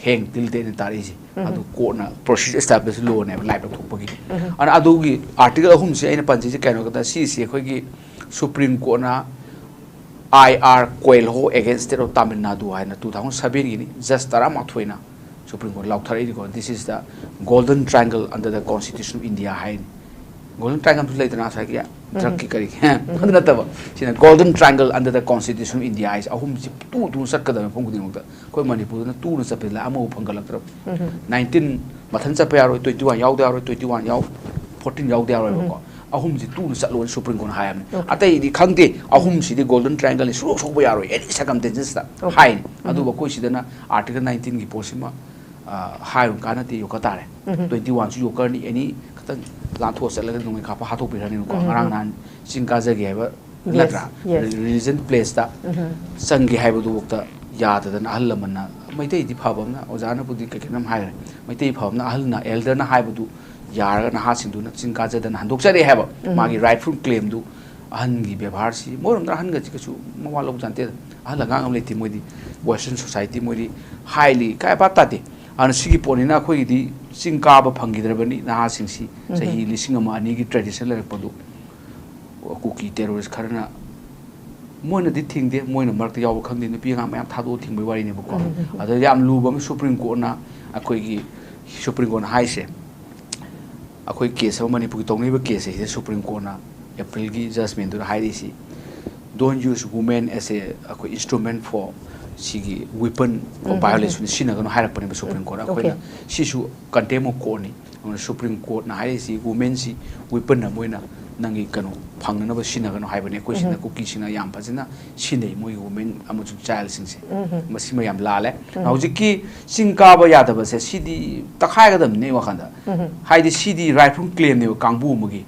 hang till deathꯅ ꯇꯥꯔꯛꯏꯁꯦ꯫ ꯑꯗꯨ ꯀꯣꯔꯠꯅ procedure established lawꯅꯦꯕ, ꯂꯥꯏꯐ ꯂꯧꯊꯣꯛꯄꯒꯤ꯫ ꯑꯗꯨꯅ ꯑꯗꯨꯒꯤ article ꯑꯍꯨꯝꯁꯦ ꯑꯩꯅ ꯄꯟꯖꯩꯁꯦ ꯀꯩꯅꯣ ꯍꯥꯏꯕꯗ, ꯁꯤꯁꯦ ꯑꯩꯈꯣꯏꯒꯤ supreme ꯀꯣꯔꯠꯅ I R Coelho against State of Tamil Nadu ꯍꯥꯏꯅ two thousand sevenꯒꯤꯅꯤ, ꯖꯁ ꯇꯔꯥꯃꯥꯊꯣꯏꯅ ꯁꯨꯄ꯭ꯔꯤꯝ ꯀꯣꯔꯠ ꯂꯥꯎꯊꯔꯛꯏꯅꯤꯀꯣ꯫ This is the golden triangle under the Constitution of India ꯍꯥꯏꯅꯤ꯫ ꯒꯣꯜꯗꯟ ꯇ꯭ꯔꯥꯏꯡꯒꯜꯁꯨ ꯂꯩꯗꯅ ꯉꯁꯥꯏꯒꯤ ꯗ꯭ꯔꯛꯀꯤ ꯀꯔꯤ ꯑꯗꯨ ꯅꯠꯇꯕ, ꯁꯤꯅ golden triangle under the Constitution of India ꯍꯥꯏꯁꯦ꯫ ꯑꯍꯨꯝꯁꯤ ꯇꯨ ꯇꯨꯅ ꯆꯠꯀꯗꯕ ꯃꯐꯝ ꯈꯨꯗꯤꯡꯃꯛꯇ꯫ ꯑꯩꯈꯣꯏ ꯃꯅꯤꯄꯨꯔꯗꯅ ꯇꯨꯅ ꯆꯠꯄꯁꯤꯗ ꯑꯃꯐꯥꯎ ꯐꯪꯒꯠꯂꯛꯇ꯭ꯔꯕ꯫ ꯅꯥꯏꯟꯇꯤꯟ ꯃꯊꯟ ꯆꯠꯄ ꯌꯥꯔꯣꯏ, ꯇ꯭ꯋꯦꯟꯇꯤ ꯋꯥꯟ ꯌꯥꯎꯗ ꯌꯥꯔꯣꯏ, ꯇ꯭ꯋꯦꯟꯇꯤ ꯋꯥꯟ ꯌꯥꯎ ꯐꯣꯔꯇꯤꯟ ꯌꯥꯎꯗ ꯌꯥꯔꯣꯏꯕꯀꯣ꯫ ꯑꯍꯨꯝꯁꯤ ꯇꯨꯅ ꯆꯠꯂꯣꯅ ꯁꯨꯄ꯭ꯔꯤꯝ ꯀꯣꯔꯠꯅ ꯍꯥꯏꯔꯕꯅꯤ꯫ ꯑꯇꯩꯗꯤ ꯈꯪꯗꯦ꯫ ꯑꯍꯨꯝꯁꯤꯗꯤ ꯒꯣꯜꯗꯟ ꯇ꯭ꯔꯥꯏꯡꯒꯜꯅꯤ, ꯁꯨꯡꯁꯣꯛ ꯁꯣꯛꯄ ꯌꯥꯔꯣꯏ ꯑꯦꯅꯤ ꯁꯔꯀꯝꯁꯇꯦꯟꯁꯦꯁꯇ ꯍꯥꯏꯅꯤ꯫ ꯑꯗꯨꯕꯨ ꯑꯩꯈꯣꯏ ꯁꯤꯗꯅ ꯑꯥꯔꯇꯤꯀꯜ ꯅꯥꯏꯟꯇꯤꯟꯒꯤ ꯄꯣꯠꯁꯤꯃ ꯍꯥꯏꯔꯨ ꯀꯥꯟꯅꯗꯦ, ꯌꯣꯛꯀ ꯇꯥꯔꯦ꯫ ꯇ꯭ꯋꯦꯟꯇꯤ ꯋꯥꯟꯁꯨ ꯌꯣꯛꯀꯔꯅꯤ, ꯑꯦꯅꯤ ꯈꯤꯇꯪ ꯂꯥꯟꯊꯣꯛꯑ ꯆꯠꯂꯒ ꯅꯣꯡꯃꯩ ꯀꯥꯞꯄ ꯍꯥꯠꯇꯣꯛꯄꯤꯔꯅꯤꯕꯀꯣ꯫ ꯉꯔꯥꯡ ꯅꯍꯥꯟ ꯆꯤꯡ ꯀꯥꯖꯒꯦ ꯍꯥꯏꯕ ꯅꯠꯇ꯭ꯔꯥ? ꯔꯤꯂꯤꯖꯟ ꯄ꯭ꯂꯦꯁꯇ ꯆꯪꯒꯦ ꯍꯥꯏꯕꯗꯨꯐꯥꯎꯗ ꯌꯥꯗꯗꯅ ꯑꯍꯜ ꯂꯃꯟꯅ, ꯃꯩꯇꯩꯗꯤ ꯐꯕ ꯑꯃꯅ, ꯑꯣꯖꯥꯅꯕꯨꯗꯤ ꯀꯩ ꯀꯩꯅꯣꯝ ꯍꯥꯏꯈ꯭ꯔꯦ, ꯃꯩꯇꯩ ꯐꯕ ꯑꯃꯅ ꯑꯍꯜꯅ, ꯑꯦꯜꯗꯔꯅ ꯍꯥꯏꯕꯗꯨ ꯌꯥꯔꯒ ꯅꯍꯥꯁꯤꯡꯗꯨꯅ ꯆꯤꯡ ꯀꯥꯖꯗꯅ ꯍꯟꯗꯣꯛꯆꯔꯦ ꯍꯥꯏꯕ꯫ ꯃꯥꯒꯤ ꯔꯥꯏꯠꯐꯨꯜ ꯀ꯭ꯂꯦꯝꯗꯨ ꯑꯍꯟꯒꯤ ꯕꯦꯕꯥꯔꯁꯤ, ꯃꯣꯏꯔꯣꯝꯗ ꯑꯍꯟꯒꯁꯤ ꯀꯩꯁꯨ ꯃꯋꯥ ꯂꯧꯕ ꯖꯥꯠ ꯅꯠꯇꯦꯗ꯫ ꯑꯍꯜ ꯑꯉꯥꯡ ꯑꯃ ꯂꯩꯇꯦ꯫ ꯃꯣꯏꯗꯤ Western society, ꯃꯣꯏꯗꯤ highly ꯀꯥꯏ ꯄꯥ ꯇꯥꯗꯦ꯫ ꯑꯗꯨꯅ ꯁꯤꯒꯤ ꯄꯣꯠꯅꯤꯅ ꯑꯩꯈꯣꯏꯒꯤꯗꯤ ꯆꯤꯡ ꯀꯥꯕ ꯐꯪꯈꯤꯗ꯭ꯔꯕꯅꯤ ꯅꯍꯥꯁꯤꯡꯁꯤ꯫ ꯆꯍꯤ ꯂꯤꯁꯤꯡ ꯑꯃ ꯑꯅꯤꯒꯤ tradition ꯂꯩꯔꯛꯄꯗꯨ ꯀꯨꯀꯤ terrorist ꯈꯔꯅ, ꯃꯣꯏꯅꯗꯤ ꯊꯤꯡꯗꯦ, ꯃꯣꯏꯅ ꯃꯔꯛꯇ ꯌꯥꯎꯕ ꯈꯪꯗꯦ, ꯅꯨꯄꯤ ꯑꯉꯥꯡ ꯃꯌꯥꯝ ꯊꯥꯗꯣꯛꯑ ꯊꯤꯡꯕꯒꯤ ꯋꯥꯔꯤꯅꯦꯕꯀꯣ꯫ ꯑꯗ ꯌꯥꯝ ꯂꯨꯕ ꯑꯃ, ꯁꯨꯄ꯭ꯔꯤꯝ ꯀꯣꯔꯠꯅ, ꯑꯩꯈꯣꯏꯒꯤ ꯁꯨꯄ꯭ꯔꯤꯝ ꯀꯣꯔꯠꯅ ꯍꯥꯏꯁꯦ, ꯑꯩꯈꯣꯏ ꯀꯦꯁ ꯑꯃ ꯃꯅꯤꯄꯨꯔꯒꯤ ꯇꯧꯅꯔꯤꯕ ꯀꯦꯁ ꯑꯁꯤꯗ ꯁꯨꯄ꯭ꯔꯤꯝ ꯀꯣꯔꯠꯅ ꯑꯦꯄ꯭ꯔꯤꯜꯒꯤ ꯖꯁꯃꯦꯟꯗꯨꯗ ꯍꯥꯏꯔꯤꯁꯤ, "Don't use women as a, ꯑꯩꯈꯣꯏ, instrument for ꯁꯤꯒꯤ weapon for violation ꯁꯤꯖꯤꯟꯅꯒꯅꯨ" ꯍꯥꯏꯔꯛꯄꯅꯦꯕ ꯁꯨꯄ꯭ꯔꯤꯝ ꯀꯣꯔꯠ꯫ ꯑꯩꯈꯣꯏꯅ ꯁꯤꯁꯨ contempt of courtꯅꯤ꯫ ꯑꯗꯨꯅ ꯁꯨꯄ꯭ꯔꯤꯝ ꯀꯣꯔꯠꯅ ꯍꯥꯏꯔꯤꯁꯤ ꯋꯨꯃꯦꯟꯁꯤ weapon ꯑꯃ ꯑꯣꯏꯅ ꯅꯪꯒꯤ ꯀꯩꯅꯣ ꯐꯪꯅꯅꯕ ꯁꯤꯖꯤꯟꯅꯒꯅꯨ ꯍꯥꯏꯕꯅꯤ꯫ ꯑꯩꯈꯣꯏ ꯁꯤꯅ ꯀꯨꯀꯤꯁꯤꯡꯅ ꯌꯥꯝ ꯐꯖꯅ ꯁꯤꯖꯤꯟꯅꯩ ꯃꯣꯏꯒꯤ ꯋꯨꯃꯦꯟ ꯑꯃꯁꯨꯡ ꯆꯥꯏꯜꯁꯤꯡꯁꯦ꯫ ꯃꯁꯤꯃ ꯌꯥꯝ ꯂꯥꯜꯂꯦ꯫ ꯍꯧꯖꯤꯛꯀꯤ ꯆꯤꯡ ꯀꯥꯕ ꯌꯥꯗꯕꯁꯦ ꯁꯤꯗꯤ ꯇꯛꯈꯥꯏꯒꯗꯕꯅꯤ ꯑꯩ ꯋꯥꯈꯜꯗ꯫ ꯍꯥꯏꯗꯤ ꯁꯤꯗꯤ ꯔꯥꯏꯠꯐꯨꯜ ꯀ꯭ꯂꯦꯝꯅꯦꯕ ꯀꯥꯡꯕꯨ ꯑꯃꯒꯤ꯫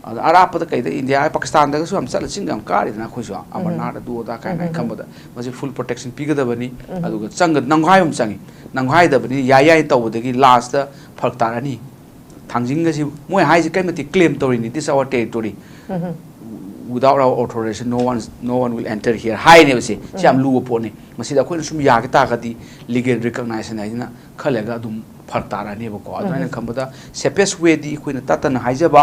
ꯑꯗ ꯑꯔꯥꯞꯄꯗ ꯀꯩꯗ ꯏꯟꯗꯤꯌꯥ, ꯄꯥꯀꯤꯁꯇꯥꯟꯗꯒꯁꯨ ꯌꯥꯝ ꯆꯠꯂ ꯆꯤꯡ ꯌꯥꯝ ꯀꯥꯔꯤꯗꯅ ꯑꯩꯈꯣꯏꯁꯨ, ꯑꯃꯔꯅꯥꯊ ꯑꯗꯨ ꯑꯗꯥ ꯀꯥꯏꯅ꯫ ꯑꯩ ꯈꯟꯕꯗ ꯃꯁꯤ ꯐꯨꯜ ꯄ꯭ꯔꯣꯇꯦꯛꯁꯟ ꯄꯤꯒꯗꯕꯅꯤ꯫ ꯑꯗꯨꯒ ꯆꯪꯒ-, ꯅꯝꯈꯥꯏꯕ ꯑꯃ ꯆꯪꯉꯤ꯫ ꯅꯝꯈꯥꯏꯗꯕꯅꯤ, ꯌꯥꯏ ꯌꯥꯏ ꯇꯧꯕꯗꯒꯤ ꯂꯥꯁꯇ ꯐꯔꯛ ꯇꯥꯔꯛꯑꯅꯤ꯫ ꯊꯥꯡꯖꯤꯡꯒꯁꯤ ꯃꯣꯏ ꯍꯥꯏꯁꯤ ꯀꯔꯤ ꯃꯇꯤꯛ ꯀ꯭ꯂꯦꯝ ꯇꯧꯔꯤꯅꯤ, "This is our territory, without our authorization no one, no one will enter here" ꯍꯥꯏꯅꯦꯕ꯫ ꯁꯤ ꯁꯤ ꯌꯥꯝ ꯂꯨꯕ ꯄꯣꯠꯅꯤ꯫ ꯃꯁꯤꯗ ꯑꯩꯈꯣꯏꯅ ꯁꯨꯝ ꯌꯥꯒꯦ ꯇꯥꯔꯒꯗꯤ ꯂꯤꯒꯦꯜ ꯔꯤꯀꯛꯅꯥꯏꯖꯦꯁꯟ ꯍꯥꯏꯁꯤꯅ ꯈꯔ ꯂꯩꯔꯒ ꯑꯗꯨꯝ ꯐꯔꯛ ꯇꯥꯔꯛꯑꯅꯦꯕꯀꯣ꯫ ꯑꯗꯨꯅ ꯑꯩꯅ ꯈꯟꯕꯗ safest wayꯗꯤ ꯑꯩꯈꯣꯏꯅ ꯇꯠꯇꯅ ꯍꯥꯏꯖꯕ,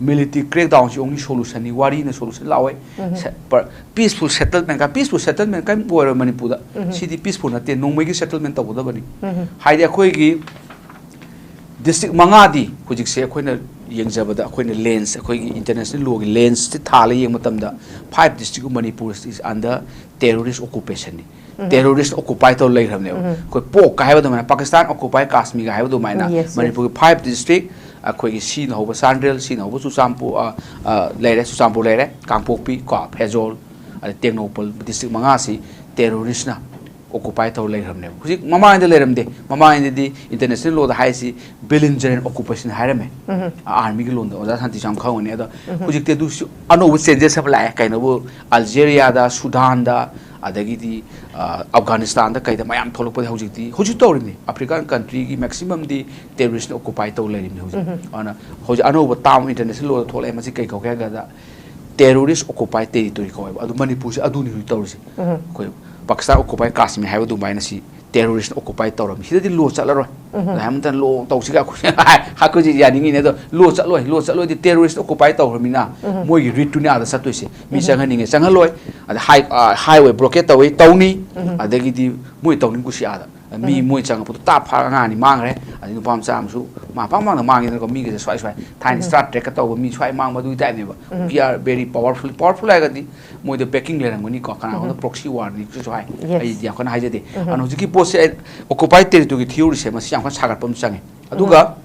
Military crackdown ꯁꯤ only solution ꯅꯤ, ꯋꯥꯔꯤꯅ solution ꯂꯥꯛꯑꯣꯏ꯫ ꯁꯦ-, per-, peaceful settlement ꯀ, peaceful settlement ꯀꯔꯤꯝ ꯑꯣꯏꯔꯣꯏ ꯃꯅꯤꯄꯨꯔꯗ꯫ ꯁꯤꯗꯤ peaceful ꯅꯠꯇꯦ, ꯅꯣꯡꯃꯩꯒꯤ settlement ꯇꯧꯒꯗꯕꯅꯤ꯫ ꯍꯥꯏꯗꯤ ꯑꯩꯈꯣꯏꯒꯤ district ꯃꯉꯥꯗꯤ ꯍꯧꯖꯤꯛꯁꯦ ꯑꯩꯈꯣꯏꯅ ꯌꯦꯡꯖꯕꯗ, ꯑꯩꯈꯣꯏꯅ lens, ꯑꯩꯈꯣꯏꯒꯤ international law ꯒꯤ lens ꯁꯤ ꯊꯥꯜꯂꯒ ꯌꯦꯡꯕ ꯃꯇꯝꯗ, five district of Manipur is under terrorist occupation ꯅꯤ꯫ Terrorist occupy ꯇꯧꯔ ꯂꯩꯈ꯭ꯔꯕꯅꯦꯕ꯫ ꯑꯩꯈꯣꯏ ꯄꯣꯛꯀ ꯍꯥꯏꯕ ꯑꯗꯨꯃꯥꯏꯅ, Pakistan occupy Kashmir ꯒ ꯍꯥꯏꯕ ꯑꯗꯨꯃꯥꯏꯅ, Yes, yes. ꯃꯅꯤꯄꯨꯔꯒꯤ five district, ꯑꯩꯈꯣꯏꯒꯤ ꯁꯤꯅ ꯍꯧꯕ ꯆꯥꯟꯗꯦꯜ, ꯁꯤꯅ ꯍꯧꯕ ꯆꯨꯔꯆꯥꯟꯄꯨꯔ, ꯑ, ꯑ, ꯂꯩꯔꯦ, ꯆꯨꯔꯆꯥꯟꯄꯨꯔ ꯂꯩꯔꯦ, ꯀꯥꯡꯄꯣꯛꯄꯤ ꯀꯣ, ꯐꯦꯖꯣꯜ, ꯑꯗꯩ ꯇꯦꯡꯅꯧꯄꯜ, district ꯃꯉꯥꯁꯤ terrorist ꯅ occupy ꯇꯧꯔ ꯂꯩꯈ꯭ꯔꯕꯅꯦꯕ꯫ ꯍꯧꯖꯤꯛ ꯃꯃꯥꯡꯗ ꯂꯩꯔꯝꯗꯦ, ꯃꯃꯥꯡꯗꯗꯤ international law ꯗ ꯍꯥꯏꯔꯤꯁꯤ belligerent occupation ꯍꯥꯏꯔꯝꯃꯦ꯫ Army ꯒꯤ ꯂꯣꯟꯗ ꯑꯣꯖꯥ ꯁꯥꯟꯇꯤꯁꯨ ꯌꯥꯝ ꯈꯪꯉꯝꯒꯅꯤ꯫ ꯑꯗꯣ ꯍꯧꯖꯤꯛꯇꯤ ꯑꯗꯨꯁꯨ ꯑꯅꯧꯕ changes ꯑꯃ ꯂꯥꯛꯑꯦ꯫ ꯀꯩꯅꯣꯕꯨ, Algeria ꯗ, Sudan ꯗ, ꯑꯗꯒꯤꯗꯤ, ꯑ, Afghanistan ꯗ ꯀꯩꯗ ꯃꯌꯥꯝ ꯊꯣꯛꯂꯛꯄꯗ ꯍꯧꯖꯤꯛꯇꯤ, ꯍꯧꯖꯤꯛ ꯇꯧꯔꯤꯕꯅꯤ꯫ African country ꯒꯤ maximum ꯗꯤ terrorist ꯅ occupy ꯇꯧ ꯂꯩꯔꯤꯕꯅꯤ ꯍꯧꯖꯤꯛ꯫ ꯑꯗꯨꯅ ꯍꯧꯖꯤꯛ ꯑꯅꯧꯕ term international law ꯗ ꯊꯣꯛꯂꯛꯑꯦ꯫ ꯃꯁꯤ ꯀꯩ ꯀꯧꯒꯦ ꯍꯥꯏ ꯀꯥꯟꯗ terrorist occupied territory ꯀꯧꯋꯦꯕ꯫ ꯑꯗꯨ ꯃꯅꯤꯄꯨꯔꯁꯦ ꯑꯗꯨꯅꯤ ꯍꯧꯖꯤꯛ ꯇꯧꯔꯤꯁꯦ꯫ ꯑꯩꯈꯣꯏ Pakistan occupy Kashmir ꯍꯥꯏꯕ ꯑꯗꯨꯃꯥꯏꯅ ꯁꯤ terrorist ꯅ occupy ꯇꯧꯔꯝꯃꯤ꯫ ꯁꯤꯗꯗꯤ law ꯆꯠꯂꯔꯣꯏ꯫ ꯑꯗꯣ ꯍꯥꯏꯃꯟꯇꯅ law ꯇꯧꯁꯤꯒ ꯑꯩꯈꯣꯏ, ꯑꯩꯈꯣꯏꯁꯦ ꯌꯥꯅꯤꯡꯉꯤꯅꯦ꯫ ꯑꯗꯣ law ꯆꯠꯂꯣꯏ, law ꯆꯠꯂꯣꯏꯗꯤ terrorist occupy ꯇꯧꯈ꯭ꯔꯃꯤꯅ ꯃꯣꯏꯒꯤ route ꯇꯨꯅꯤ ꯑꯥꯗ ꯆꯠꯇꯣꯏꯁꯦ꯫ ꯃꯤ ꯆꯪꯍꯟꯅꯤꯡꯉꯦ ꯆꯪꯍꯜꯂꯣꯏ꯫ ꯑꯗ high-, ꯑ, highway blockade ꯇꯧꯋꯤ, ꯇꯧꯅꯤ꯫ ꯑꯗꯒꯤꯗꯤ ꯃꯣꯏ ꯇꯧꯅꯤꯡ ꯀꯨꯁꯤ ꯑꯥꯗ꯫ ꯃꯤ ꯃꯣꯏ ꯆꯪꯉꯛꯄꯗꯣ ꯇꯥꯞ ꯐꯥꯔꯒ ꯑꯉꯥꯡ ꯑꯅꯤ ꯃꯥꯡꯈ꯭ꯔꯦ꯫ ꯑꯗꯩ ꯅꯨꯄꯥ ꯃꯆꯥ ꯑꯃꯁꯨ ꯃꯥ ꯄꯥꯡ ꯄꯥꯡꯅ ꯃꯥꯡꯉꯤꯗꯅꯀꯣ, ꯃꯤꯒꯁꯦ ꯁ꯭ꯋꯥꯏ ꯁ꯭ꯋꯥꯏ꯫ ꯊꯥꯏꯅ Star Trek ꯀ ꯇꯧꯕ ꯃꯤ ꯁ꯭ꯋꯥꯏ ꯃꯥꯡꯕ ꯑꯗꯨꯒꯤ type ꯅꯦꯕ꯫ We are very powerful꯫ Powerful ꯍꯥꯏꯔꯒꯗꯤ ꯃꯣꯏꯗ backing ꯂꯩꯔꯝꯒꯅꯤꯀꯣ꯫ ꯀꯅꯥꯒꯨꯝꯕ proxy war ꯅꯤꯁꯨ ꯍꯥꯏ꯫ Yes. ꯑꯩꯗꯤ ꯌꯥꯝ ꯀꯟꯅ ꯍꯥꯏꯖꯗꯦ꯫ ꯑꯗꯨꯅ ꯍꯧꯖꯤꯛꯀꯤ ꯄꯣꯠꯁꯦ ꯑꯩ occupied territory ꯒꯤ theory ꯁꯦ ꯃꯁꯤ ꯌꯥꯝ ꯀꯟꯅ ꯁꯥꯒꯠꯄ ꯑꯃ ꯆꯪꯉꯦ꯫ ꯑꯗꯨꯒ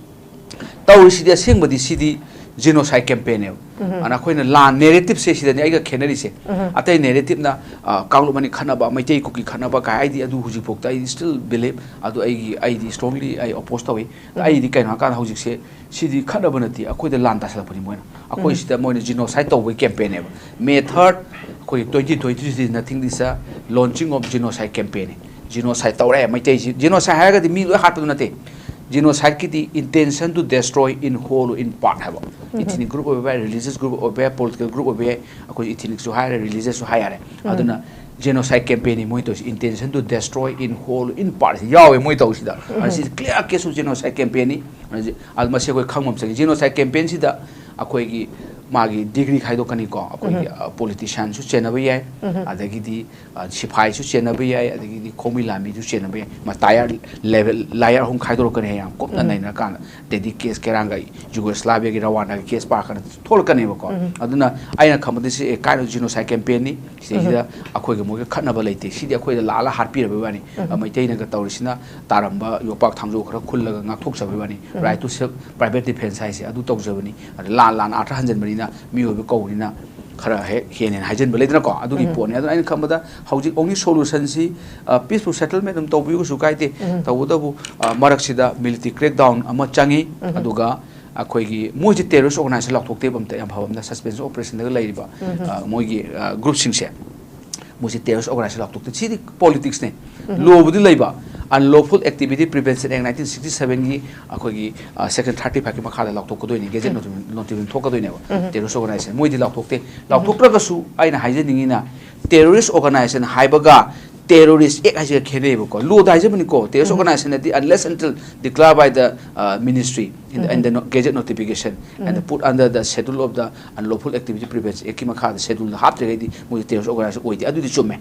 ꯇꯧꯔꯤꯁꯤꯗꯤ ꯑꯁꯦꯡꯕꯗꯤ ꯁꯤꯗꯤ genocide campaign ꯅꯦꯕ꯫ ꯑꯗꯨꯅ ꯑꯩꯈꯣꯏꯅ ꯂꯥꯟ narrative ꯁꯦ ꯁꯤꯗꯅꯤ ꯑꯩꯒ ꯈꯦꯠꯅꯔꯤꯁꯦ꯫ ꯑꯇꯩ narrative ꯅ, ꯑ, ꯀꯥꯡꯂꯨꯞ ꯑꯅꯤ ꯈꯠꯅꯕ, ꯃꯩꯇꯩ ꯀꯨꯀꯤ ꯈꯠꯅꯕ ꯀꯥꯏ, ꯑꯩꯗꯤ ꯑꯗꯨ ꯍꯧꯖꯤꯛꯐꯥꯎꯗ ꯑꯩ still believe, ꯑꯗꯨ ꯑꯩꯒꯤ, ꯑꯩꯗꯤ strongly ꯑꯩ oppose ꯇꯧꯏ꯫ ꯑꯩꯗꯤ ꯀꯩꯅꯣ ꯍꯥꯏꯔꯀꯥꯟꯗ ꯍꯧꯖꯤꯛꯁꯦ ꯁꯤꯗꯤ ꯈꯠꯅꯕ ꯅꯠꯇꯦ, ꯑꯩꯈꯣꯏꯗ ꯂꯥꯟ ꯇꯥꯁꯜꯂꯛꯄꯅꯤ ꯃꯣꯏꯅ꯫ ꯑꯩꯈꯣꯏ ꯁꯤꯗ ꯃꯣꯏꯅ genocide ꯇꯧꯕꯒꯤ campaign ꯅꯦꯕ꯫ May third, ꯑꯩꯈꯣꯏ twenty twenty three D nothing, this is launching of genocide campaign ꯅꯤ꯫ Genocide ꯇꯧꯔꯦ ꯃꯩꯇꯩꯁꯤ꯫ Genocide ꯍꯥꯏꯔꯒꯗꯤ ꯃꯤ ꯂꯣꯏ ꯍꯥꯠꯄꯗꯨ ꯅꯠꯇꯦ꯫ Genocide ꯀꯤꯗꯤ intention to destroy in whole, in part ꯍꯥꯏꯕ꯫ Ethnic group ꯑꯣꯏꯕ ꯌꯥꯏ, religious group ꯑꯣꯏꯕ ꯌꯥꯏ, political group ꯑꯣꯏꯕ ꯌꯥꯏ꯫ ꯑꯩꯈꯣꯏ ethnic ꯁꯨ ꯍꯥꯏꯔꯦ, religious ꯁꯨ ꯍꯥꯏ ꯌꯥꯔꯦ꯫ ꯑꯗꯨꯅ genocide campaign ꯅꯤ ꯃꯣꯏ ꯇꯧꯔꯤꯁꯤ꯫ Intention to destroy in whole, in part ꯁꯤ ꯌꯥꯎꯋꯦ ꯃꯣꯏ ꯇꯧꯔꯤꯁꯤꯗ꯫ ꯑꯗꯨꯅ ꯁꯤꯁꯦ clear case of genocide campaign ꯅꯤ꯫ ꯑꯗꯨ ꯁꯤ-, ꯑꯗꯨ ꯃꯁꯤ ꯑꯩꯈꯣꯏ ꯈꯪꯕ ꯑꯃ ꯆꯪꯉꯤ꯫ Genocide campaign ꯁꯤꯗ ꯑꯩꯈꯣꯏꯒꯤ ꯃꯥꯒꯤ ꯗꯤꯒ꯭ꯔꯤ ꯈꯥꯏꯗꯣꯛꯀꯅꯤꯀꯣ꯫ ꯑꯩꯈꯣꯏꯒꯤ ꯄꯣꯂꯤꯇꯤꯁꯤꯌꯥꯟꯁꯨ ꯆꯦꯟꯅꯕ ꯌꯥꯏ, ꯑꯗꯒꯤꯗꯤ ꯑ, ꯁꯤꯐꯥꯏꯁꯨ ꯆꯦꯟꯅꯕ ꯌꯥꯏ, ꯑꯗꯒꯤꯗꯤ ꯈꯣꯡꯕꯤ ꯂꯥꯟꯃꯤꯁꯨ ꯆꯦꯟꯅꯕ ꯌꯥꯏ꯫ ꯃꯇꯥꯌꯔ ꯂꯦꯚꯦꯜ, ꯂꯥꯌꯔ ꯑꯍꯨꯝ ꯈꯥꯏꯗꯣꯔꯛꯀꯅꯤ ꯍꯥꯏ, ꯌꯥꯝ ꯀꯨꯞꯅ ꯅꯩꯅꯔꯀꯥꯟꯗ꯫ ꯑꯗꯩꯗꯤ ꯀꯦꯁ ꯀꯩꯔꯥꯡꯒ ꯌꯨꯒꯣꯁꯂꯥꯚꯤꯌꯥꯒꯤ ꯔꯋꯥꯟꯗꯥꯒꯤ ꯀꯦꯁ ꯄꯥꯔꯀꯥꯟꯗ ꯊꯣꯛꯂꯛꯀꯅꯦꯕꯀꯣ꯫ ꯑꯗꯨꯅ ꯑꯩꯅ ꯈꯪꯕꯗ ꯁꯤ ꯑꯦ ꯀꯥꯏꯅ ꯖꯤꯅꯣꯁꯥꯏꯠ ꯀꯦꯝꯄꯦꯟꯅꯤ꯫ ꯁꯤꯗꯩꯁꯤꯗ ꯑꯩꯈꯣꯏꯒ ꯃꯣꯏꯒ ꯈꯠꯅꯕ ꯂꯩꯇꯦ꯫ ꯁꯤꯗꯤ ꯑꯩꯈꯣꯏꯗ ꯂꯥꯛꯑꯒ ꯍꯥꯠꯄꯤꯔꯕꯩ ꯋꯥꯅꯤ꯫ ꯑ, ꯃꯩꯇꯩꯅꯒ ꯇꯧꯔꯤꯁꯤꯅ ꯇꯥꯔꯝꯕ ꯌꯣꯄꯥꯛ ꯊꯥꯡꯖꯧ ꯈꯔ ꯈꯨꯜꯂꯒ ꯉꯥꯛꯊꯣꯛꯆꯕꯩ ꯋꯥꯅꯤ꯫ Right to self, private defense ꯍꯥꯏꯁꯦ ꯑꯗꯨ ꯇꯧꯖꯕꯅꯤ꯫ ꯑꯗ ꯂꯥꯟ, ꯂꯥꯟ ꯑꯥꯔꯊ ꯍꯟꯖꯤꯟꯕꯅꯤꯅ, ꯃꯤꯑꯣꯏꯕ ꯀꯧꯕꯅꯤꯅ ꯈꯔ ꯍꯦꯛ ꯍꯦꯟꯅ ꯍꯦꯟꯅ ꯍꯥꯏꯖꯤꯟꯕ ꯂꯩꯗꯅꯀꯣ꯫ ꯑꯗꯨꯒꯤ ꯄꯣꯠꯅꯤ꯫ ꯑꯗꯨꯅ ꯑꯩꯅ ꯈꯟꯕꯗ ꯍꯧꯖꯤꯛ only solution ꯁꯤ, ꯑ, peaceful settlement ꯑꯗꯨꯝ ꯇꯧꯕꯤꯌꯨ, ꯀꯩꯁꯨ ꯀꯥꯏꯗꯦ꯫ ꯇꯧꯕꯇꯕꯨ, ꯑ, ꯃꯔꯛꯁꯤꯗ military crackdown ꯑꯃ ꯆꯪꯉꯤ꯫ ꯑꯗꯨꯒ ꯑꯩꯈꯣꯏꯒꯤ ꯃꯣꯏꯁꯦ terrorist organization ꯂꯥꯎꯊꯣꯛꯇꯦꯕ ꯑꯝꯇ꯫ ꯌꯥꯝ ꯐꯕ ꯑꯝꯗ suspension of operation ꯗꯒ ꯂꯩꯔꯤꯕ, ꯑ, ꯃꯣꯏꯒꯤ, ꯑ, group ꯁꯤꯡꯁꯦ, ꯃꯣꯏꯁꯦ terrorist organization ꯂꯥꯎꯊꯣꯛꯇꯦ꯫ ꯁꯤꯗꯤ politics ꯅꯦ꯫ Law ꯕꯨꯗꯤ ꯂꯩꯕ, Unlawful Activity Prevention Act nineteen sixty seven ꯒꯤ ꯑꯩꯈꯣꯏꯒꯤ, ꯑ, section thirty five ꯀꯤ ꯃꯈꯥꯗ ꯂꯥꯎꯊꯣꯛꯀꯗꯣꯏꯅꯤ, gazette notification ꯊꯣꯛꯀꯗꯣꯏꯅꯦꯕ꯫ Terrorist organization ꯃꯣꯏꯗꯤ ꯂꯥꯎꯊꯣꯛꯇꯦ꯫ ꯂꯥꯎꯊꯣꯛꯇ꯭ꯔꯒꯁꯨ ꯑꯩꯅ ꯍꯥꯏꯖꯅꯤꯡꯉꯤꯅ, terrorist organization ꯍꯥꯏꯕꯒ terrorist act ꯍꯥꯏꯁꯤꯒ ꯈꯦꯠꯅꯩꯕꯀꯣ꯫ Law the ꯍꯥꯏꯖꯕꯅꯤꯀꯣ, terrorist organization D unless until declared by the, uh, ministry in the, in the no-, gazette notification and put under the schedule of the Unlawful Activity Prevention Act ꯀꯤ ꯃꯈꯥꯗ schedule ꯗ ꯍꯥꯞꯇ꯭ꯔꯤꯉꯩꯗꯤ ꯃꯣꯏꯗꯤ terrorist organization ꯑꯣꯏꯗꯦ꯫ ꯑꯗꯨꯗꯤ ꯆꯨꯝꯃꯦ꯫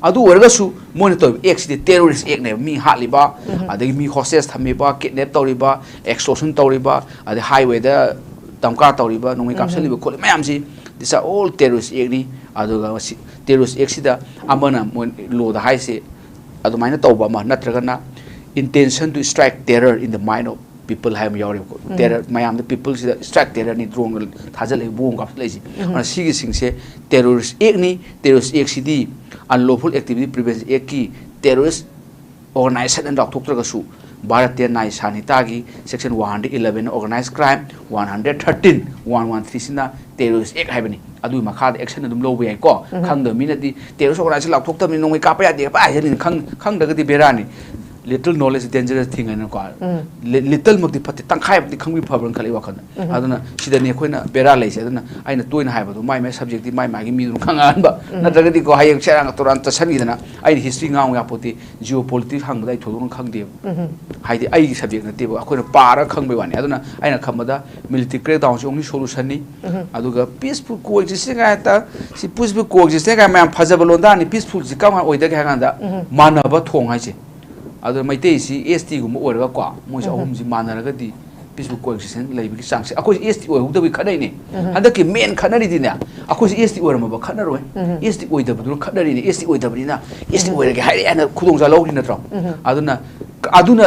ꯑꯗꯨ ꯑꯣꯏꯔꯒꯁꯨ ꯃꯣꯏꯅ ꯇꯧꯔꯤꯕ act ꯁꯤꯗꯤ terrorist act ꯅꯦꯕ꯫ ꯃꯤ ꯍꯥꯠꯂꯤꯕ, ꯑꯗꯒꯤ ꯃꯤ hostage ꯊꯝꯃꯤꯕ, kidnap ꯇꯧꯔꯤꯕ, extortion ꯇꯧꯔꯤꯕ, ꯑꯗꯩ highway ꯗ ꯗꯝꯀꯥ ꯇꯧꯔꯤꯕ, ꯅꯣꯡꯃꯩ ꯀꯥꯞꯁꯤꯜꯂꯤꯕ ꯈꯣꯠꯂꯤ ꯃꯌꯥꯝꯁꯤ, these are all terrorist act ꯅꯤ꯫ ꯑꯗꯨꯒ ꯃꯁꯤ terrorist act ꯁꯤꯗ ꯑꯃꯅ ꯃꯣꯏ law ꯗ ꯍꯥꯏꯁꯦ ꯑꯗꯨꯃꯥꯏꯅ ꯇꯧꯕ ꯑꯃ, ꯅꯠꯇ꯭ꯔꯒꯅ intention to strike terror in the mind of people ꯍꯥꯏꯕ ꯑꯃ ꯌꯥꯎꯔꯤꯕꯀꯣ꯫ Terror ꯃꯌꯥꯝꯗ, people ꯁꯤꯗ strike terror ꯅꯤ, drone ꯒ ꯊꯥꯖꯤꯜꯂꯛꯏ, bomb ꯀꯥꯞꯁꯤꯜꯂꯛꯏꯁꯦ꯫ ꯑꯗꯨꯅ ꯁꯤꯒꯤꯁꯤꯡꯁꯦ terrorist act ꯅꯤ꯫ Terrorist act ꯁꯤꯗꯤ Unlawful Activity Prevention Act ꯀꯤ terrorist organization ꯑꯅ ꯂꯥꯎꯊꯣꯛꯇ꯭ꯔꯒꯁꯨ, Bharatiya ꯅ꯭ꯌꯥꯌ ꯁꯪꯍꯤꯇꯥꯒꯤ section one hundred eleven organized crime, one hundred thirteen, one one three ꯁꯤꯅ terrorist act ꯍꯥꯏꯕꯅꯤ꯫ ꯑꯗꯨꯒꯤ ꯃꯈꯥꯗ action ꯑꯗꯨꯝ ꯂꯧꯕ ꯌꯥꯏꯀꯣ꯫ ꯈꯪꯗꯕ ꯃꯤꯅꯗꯤ terrorist organization ꯂꯥꯎꯊꯣꯛꯇꯕꯅꯤ, ꯅꯣꯡꯃꯩ ꯀꯥꯞꯄ ꯌꯥꯗꯦ ꯄꯥꯏ ꯍꯥꯏꯖꯅꯤꯡ-, ꯈꯪ-, ꯈꯪꯗ꯭ꯔꯒꯗꯤ ꯕꯦꯔꯥꯅꯤ꯫ Little knowledge is dangerous thing ꯍꯥꯏꯅꯀꯣ꯫ ꯂꯤ- ꯂꯤꯇꯜꯃꯛꯇꯤ ꯐꯠꯇꯦ, ꯇꯪꯈꯥꯏꯃꯛꯇꯤ ꯈꯪꯕꯤ ꯐꯕ꯭ꯔꯅ ꯈꯜꯂꯤ ꯋꯥꯈꯜꯗ꯫ ꯑꯗꯨꯅ ꯁꯤꯗꯅꯤ ꯑꯩꯈꯣꯏꯅ ꯕꯦꯔꯥ ꯂꯩꯁꯦ꯫ ꯑꯗꯨꯅ ꯑꯩꯅ ꯇꯣꯏꯅ ꯍꯥꯏꯕꯗꯣ, ꯃꯥꯏ ꯃꯥꯏ ꯁꯕꯖꯦꯛꯇꯤ ꯃꯥꯏ ꯃꯥꯒꯤ ꯃꯤꯗꯨꯅ ꯈꯪꯉꯛꯍꯟꯕ꯫ ꯅꯠꯇ꯭ꯔꯒꯗꯤꯀꯣ, ꯍꯌꯦꯡ ꯁꯦꯔꯥꯟꯒ ꯇꯨꯔꯥꯟ ꯆꯠꯁꯟꯈꯤꯗꯅ ꯑꯩꯅ ꯍꯤꯁꯇ꯭ꯔꯤ ꯉꯥꯡꯉꯨ ꯌꯥꯄꯣꯠꯇꯦ, ꯖꯤꯑꯣ ꯄꯣꯂꯤꯇꯤꯛꯁ ꯍꯪꯕꯗ ꯑꯩ ꯊꯣꯏꯗꯣꯛꯅ ꯈꯪꯗꯦꯕ꯫ ꯍꯥꯏꯗꯤ ꯑꯩꯒꯤ ꯁꯕꯖꯦꯛ ꯅꯠꯇꯦꯕ, ꯑꯩꯈꯣꯏꯅ ꯄꯥꯔꯒ ꯈꯪꯕꯩ ꯋꯥꯅꯤ꯫ ꯑꯗꯨꯅ ꯑꯩꯅ ꯈꯟꯕꯗ ꯃꯤꯂꯤꯇꯔꯤ ꯀ꯭ꯔꯦꯛ ꯗꯥꯎꯟꯁꯤ ꯑꯣꯡꯂꯤ ꯁꯣꯂꯨꯁꯟꯅꯤ꯫ ꯑꯗꯨꯒ ꯄꯤꯁꯐꯨꯜ ꯀꯣ ꯑꯦꯛꯖꯤꯁꯇꯦꯟ ꯀꯥꯏꯅ ꯁꯤ ꯄꯤꯁꯐꯨꯜ ꯀꯣ ꯑꯦꯛꯖꯤꯁꯇꯦꯟ ꯀꯥꯏꯅ ꯃꯌꯥꯝ ꯐꯖꯕ ꯂꯣꯟꯗꯥꯅꯤ꯫ ꯄꯤꯁꯐꯨꯜꯁꯤ ꯀꯃꯥꯏꯅ ꯑꯣꯏꯗꯒꯦ ꯍꯥꯏ ꯀꯥꯟꯗ ꯃꯥꯟꯅꯕ ꯊꯣꯡ ꯍꯥꯏꯁꯦ꯫ ꯑꯗꯣ ꯃꯩꯇꯩꯁꯤ ꯑꯦꯁ ꯇꯤꯒꯨꯝꯕ ꯑꯣꯏꯔꯒꯀꯣ, ꯃꯣꯏꯁꯦ ꯑꯍꯨꯝꯁꯤ ꯃꯥꯟꯅꯔꯒꯗꯤ ꯄꯤꯁꯐꯨꯜ ꯀꯣ ꯑꯦꯛꯖꯤꯁꯇꯦꯟ ꯂꯩꯕꯒꯤ ꯆꯥꯡꯁꯦ꯫ ꯑꯩꯈꯣꯏꯁꯦ ꯑꯦꯁ ꯇꯤ ꯑꯣꯏꯍꯧꯗꯕꯒꯤ ꯈꯠꯅꯩꯅꯦ꯫ ꯍꯟꯗꯛꯀꯤ ꯃꯦꯟ ꯈꯠꯅꯔꯤꯗꯤꯅꯦ, ꯑꯩꯈꯣꯏꯁꯦ ꯑꯦꯁ ꯇꯤ ꯑꯣꯏꯔꯝꯃꯕ ꯈꯠꯅꯔꯣꯏ, ꯑꯦꯁ ꯇꯤ ꯑꯣꯏꯗꯕꯗꯨꯅ ꯈꯠꯅꯔꯤꯅꯦ꯫ ꯑꯦꯁ ꯇꯤ ꯑꯣꯏꯗꯕꯅꯤꯅ ꯑꯦꯁ ꯇꯤ ꯑꯣꯏꯔꯒꯦ ꯍꯥꯏꯔꯦ ꯍꯥꯏꯅ ꯈꯨꯗꯣꯡꯆꯥ ꯂꯧꯔꯤ ꯅꯠꯇ꯭ꯔꯣ? ꯑꯗꯨꯅ, ꯑꯗꯨꯅ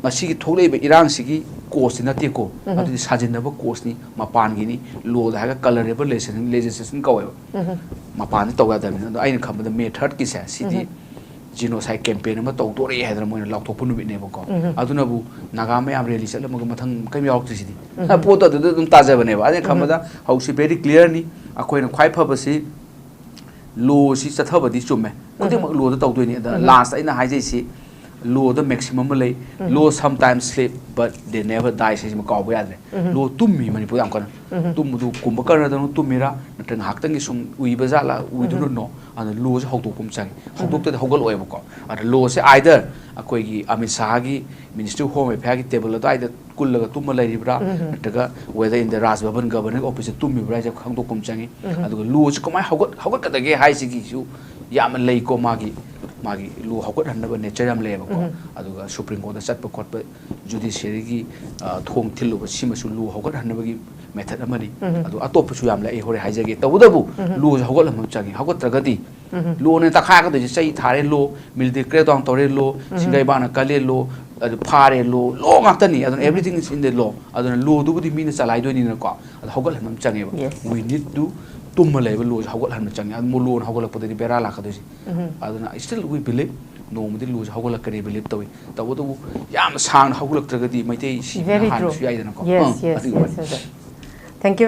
ꯉꯁꯤꯒꯤ ꯊꯣꯛꯂꯛꯏꯕ ꯏꯔꯥꯡꯁꯤꯒꯤ ꯀꯣꯁꯇꯤ ꯅꯠꯇꯦꯀꯣ꯫ ꯑꯗꯨꯗꯤ ꯁꯥꯖꯤꯟꯅꯕ ꯀꯣꯁꯅꯤ, ꯃꯄꯥꯟꯒꯤꯅꯤ꯫ ꯂꯣꯗ ꯍꯥꯏꯔꯒ ꯀꯂꯔꯦꯕꯜ ꯂꯦꯖꯤꯁꯂꯦꯁꯟ ꯀꯧꯋꯦꯕ꯫ ꯃꯄꯥꯟꯗ ꯇꯧ ꯌꯥꯗꯕꯅꯤꯅ꯫ ꯑꯗꯣ ꯑꯩꯅ ꯈꯟꯕꯗ ꯃꯦ ꯊꯥꯔꯠꯀꯤꯁꯦ ꯁꯤꯗꯤ ꯖꯤꯅꯣꯁꯥꯏꯠ ꯀꯦꯝꯄꯦꯟ ꯑꯃ ꯇꯧꯗꯣꯔꯦ ꯍꯥꯏꯗꯅ ꯃꯣꯏꯅ ꯂꯥꯎꯊꯣꯛꯄ ꯅꯨꯃꯤꯠꯅꯦꯕꯀꯣ꯫ ꯑꯗꯨꯅꯕꯨ ꯅꯥꯒꯥ ꯃꯌꯥꯝ ꯔꯦꯂꯤ ꯆꯠꯂꯝꯃꯒ ꯃꯊꯪ ꯀꯩꯝ ꯌꯥꯎꯔꯛꯇ꯭ꯔꯤꯁꯤꯗꯤ꯫ ꯄꯣꯠꯇꯣ ꯑꯗꯨꯗ ꯑꯗꯨꯝ ꯇꯥꯖꯕꯅꯦꯕ꯫ ꯑꯩꯅ ꯈꯟꯕꯗ ꯍꯧꯖꯤꯛꯁꯤ ꯚꯦꯔꯤ ꯀ꯭ꯂꯤꯌꯥꯔꯅꯤ꯫ ꯑꯩꯈꯣꯏꯅ ꯈ꯭ꯋꯥꯏ ꯐꯕꯁꯤ ꯂꯣꯁꯤ ꯆꯠꯊꯕꯗꯤ ꯆꯨꯝꯃꯦ, ꯈꯨꯗꯤꯡꯃꯛ ꯂꯣꯗ ꯇꯧꯗꯣꯏꯅꯤ꯫ ꯑꯗ ꯂꯥꯁ ꯑꯩꯅ ꯍꯥꯏꯖꯩꯁꯤ, ꯂꯣꯗ ꯃꯦꯛꯁꯤꯃꯝ ꯑꯃ ꯂꯩ꯫ Law sometimes sleep but they never die ꯍꯥꯏꯁꯤꯃ ꯀꯥꯎꯕ ꯌꯥꯗ꯭ꯔꯦ꯫ ꯂꯣ ꯇꯨꯝꯃꯤ ꯃꯅꯤꯄꯨꯔ ꯌꯥꯝ ꯀꯟꯅ꯫ ꯇꯨꯝꯕꯗꯨ ꯀꯨꯝꯕ ꯀꯔꯅꯗꯧꯅ ꯇꯨꯝꯃꯤꯔꯥ, ꯅꯠꯇ꯭ꯔꯒ ꯉꯥꯏꯍꯥꯛꯇꯪꯒꯤ ꯁꯨꯝ ꯎꯏꯕ ꯖꯥꯠꯂꯥ, ꯎꯏꯗꯨꯅꯅꯣ? ꯑꯗ ꯂꯣꯁꯦ ꯍꯧꯗꯣꯛꯄ ꯑꯃ ꯆꯪꯉꯤ꯫ ꯍꯧꯗꯣꯛꯇꯗꯤ ꯍꯧꯒꯠꯂꯛꯑꯣꯏꯕꯀꯣ꯫ ꯑꯗ ꯂꯣꯁꯦ either ꯑꯩꯈꯣꯏꯒꯤ ꯑꯃꯤꯠ ꯁꯥꯍꯒꯤ ꯃꯤꯅꯤꯁꯇ꯭ꯔꯤ ꯑꯣꯐ ꯍꯣꯝ ꯑꯦꯐꯤꯌꯔꯒꯤ ꯇꯦꯕꯜ ꯑꯗꯨꯋꯥꯏꯗ ꯀꯨꯜꯂꯒ ꯇꯨꯝꯃ ꯂꯩꯔꯤꯕ꯭ꯔꯥ, ꯅꯠꯇ꯭ꯔꯒ whether in the Raj Bhavan governing ꯑꯣꯐꯤꯁꯇ ꯇꯨꯝꯃꯤꯕ꯭ꯔꯥ ꯍꯥꯏꯁꯦ ꯈꯪꯗꯣꯛꯄ ꯑꯃ ꯆꯪꯉꯤ꯫ ꯑꯗꯨꯒ ꯂꯣꯁꯤ ꯀꯃꯥꯏꯅ ꯍꯧꯒꯠ ꯍꯧꯒꯠꯀꯗꯒꯦ ꯍꯥꯏꯁꯤꯒꯤꯁꯨ ꯌꯥꯝꯅ ꯂꯩꯀꯣ꯫ ꯃꯥꯒꯤ ꯃꯥꯒꯤ ꯂꯣ ꯍꯧꯒꯠꯍꯟꯅꯕ ꯅꯦꯆꯔ ꯌꯥꯝ ꯂꯩꯌꯦꯕꯀꯣ꯫ ꯑꯗꯨꯒ ꯁꯨꯄ꯭ꯔꯤꯝ ꯀꯣꯔꯠꯇ ꯆꯠꯄ ꯈꯣꯠꯄ, ꯖꯨꯗꯤꯁꯤꯌꯔꯤꯒꯤ, ꯑ, ꯊꯣꯡ ꯊꯤꯜꯂꯨꯕ, ꯁꯤꯃꯁꯨ ꯂꯣ ꯍꯧꯒꯠꯍꯟꯅꯕꯒꯤ ꯃꯦꯊꯠ ꯑꯃꯅꯤ꯫ ꯑꯗꯨ ꯑꯇꯣꯞꯄꯁꯨ ꯌꯥꯝ ꯂꯩ, ꯑꯩ ꯍꯣꯔꯦꯟ ꯍꯥꯏꯖꯒꯦ꯫ ꯇꯧꯕꯇꯕꯨ ꯂꯣꯁꯦ ꯍꯧꯒꯠꯍꯟꯕ ꯑꯃ ꯆꯪꯉꯤ꯫ ꯍꯧꯒꯠꯇ꯭ꯔꯒꯗꯤ ꯂꯣꯅ ꯇꯛꯈꯥꯏꯒꯗꯣꯏꯁꯦ꯫ ꯆꯩ ꯊꯥꯔꯦ ꯂꯣ, ꯃꯤꯂꯤꯇꯔꯤ ꯀ꯭ꯔꯦꯛ ꯗꯥꯎꯟ ꯇꯧꯔꯦ ꯂꯣ, ꯁꯤꯡꯒꯩꯕꯥꯛꯅ ꯀꯜꯂꯦ ꯂꯣ, ꯑꯗꯨ ꯐꯥꯔꯦ ꯂꯣ, ꯂꯣ ꯉꯥꯛꯇꯅꯤ꯫ ꯑꯗꯨꯅ everything is in the law꯫ ꯑꯗꯨꯅ ꯂꯣꯗꯨꯕꯨꯗꯤ ꯃꯤꯅ ꯆꯂꯥꯏꯗꯣꯏꯅꯤꯅꯀꯣ꯫ ꯑꯗꯨ ꯍꯧꯒꯠꯍꯟꯕ ꯑꯃ ꯆꯪꯉꯦꯕ꯫ Yes. We need to ꯇꯨꯝꯃ ꯂꯩꯕ ꯂꯣꯁꯦ ꯍꯧꯒꯠꯍꯟꯕ ꯆꯪꯉꯦ꯫ ꯑꯗꯨ ꯂꯣꯅ ꯍꯧꯒꯠꯂꯛꯄꯗꯗꯤ ꯕꯦꯔꯥ ꯂꯥꯛꯀꯗꯣꯏꯁꯦ꯫ ꯑꯗꯨꯅ I still we believe ꯅꯣꯡꯃꯗꯤ ꯂꯣꯁꯦ ꯍꯧꯒꯠꯂꯛꯀꯅꯤ believe ꯇꯧꯏ꯫ ꯇꯧꯕꯇꯕꯨ ꯌꯥꯝ ꯁꯥꯡꯅ ꯍꯧꯒꯠꯂꯛꯇ꯭ꯔꯒꯗꯤ ꯃꯩꯇꯩ ꯁꯤꯕꯅ Very true. ꯍꯥꯟꯕꯁꯨ ꯌꯥꯏꯗꯅꯀꯣ꯫ Yes, ꯑꯪ, yes, ꯑꯗꯨꯒꯤ yes, ꯋꯥꯅꯤ꯫ yes, yes.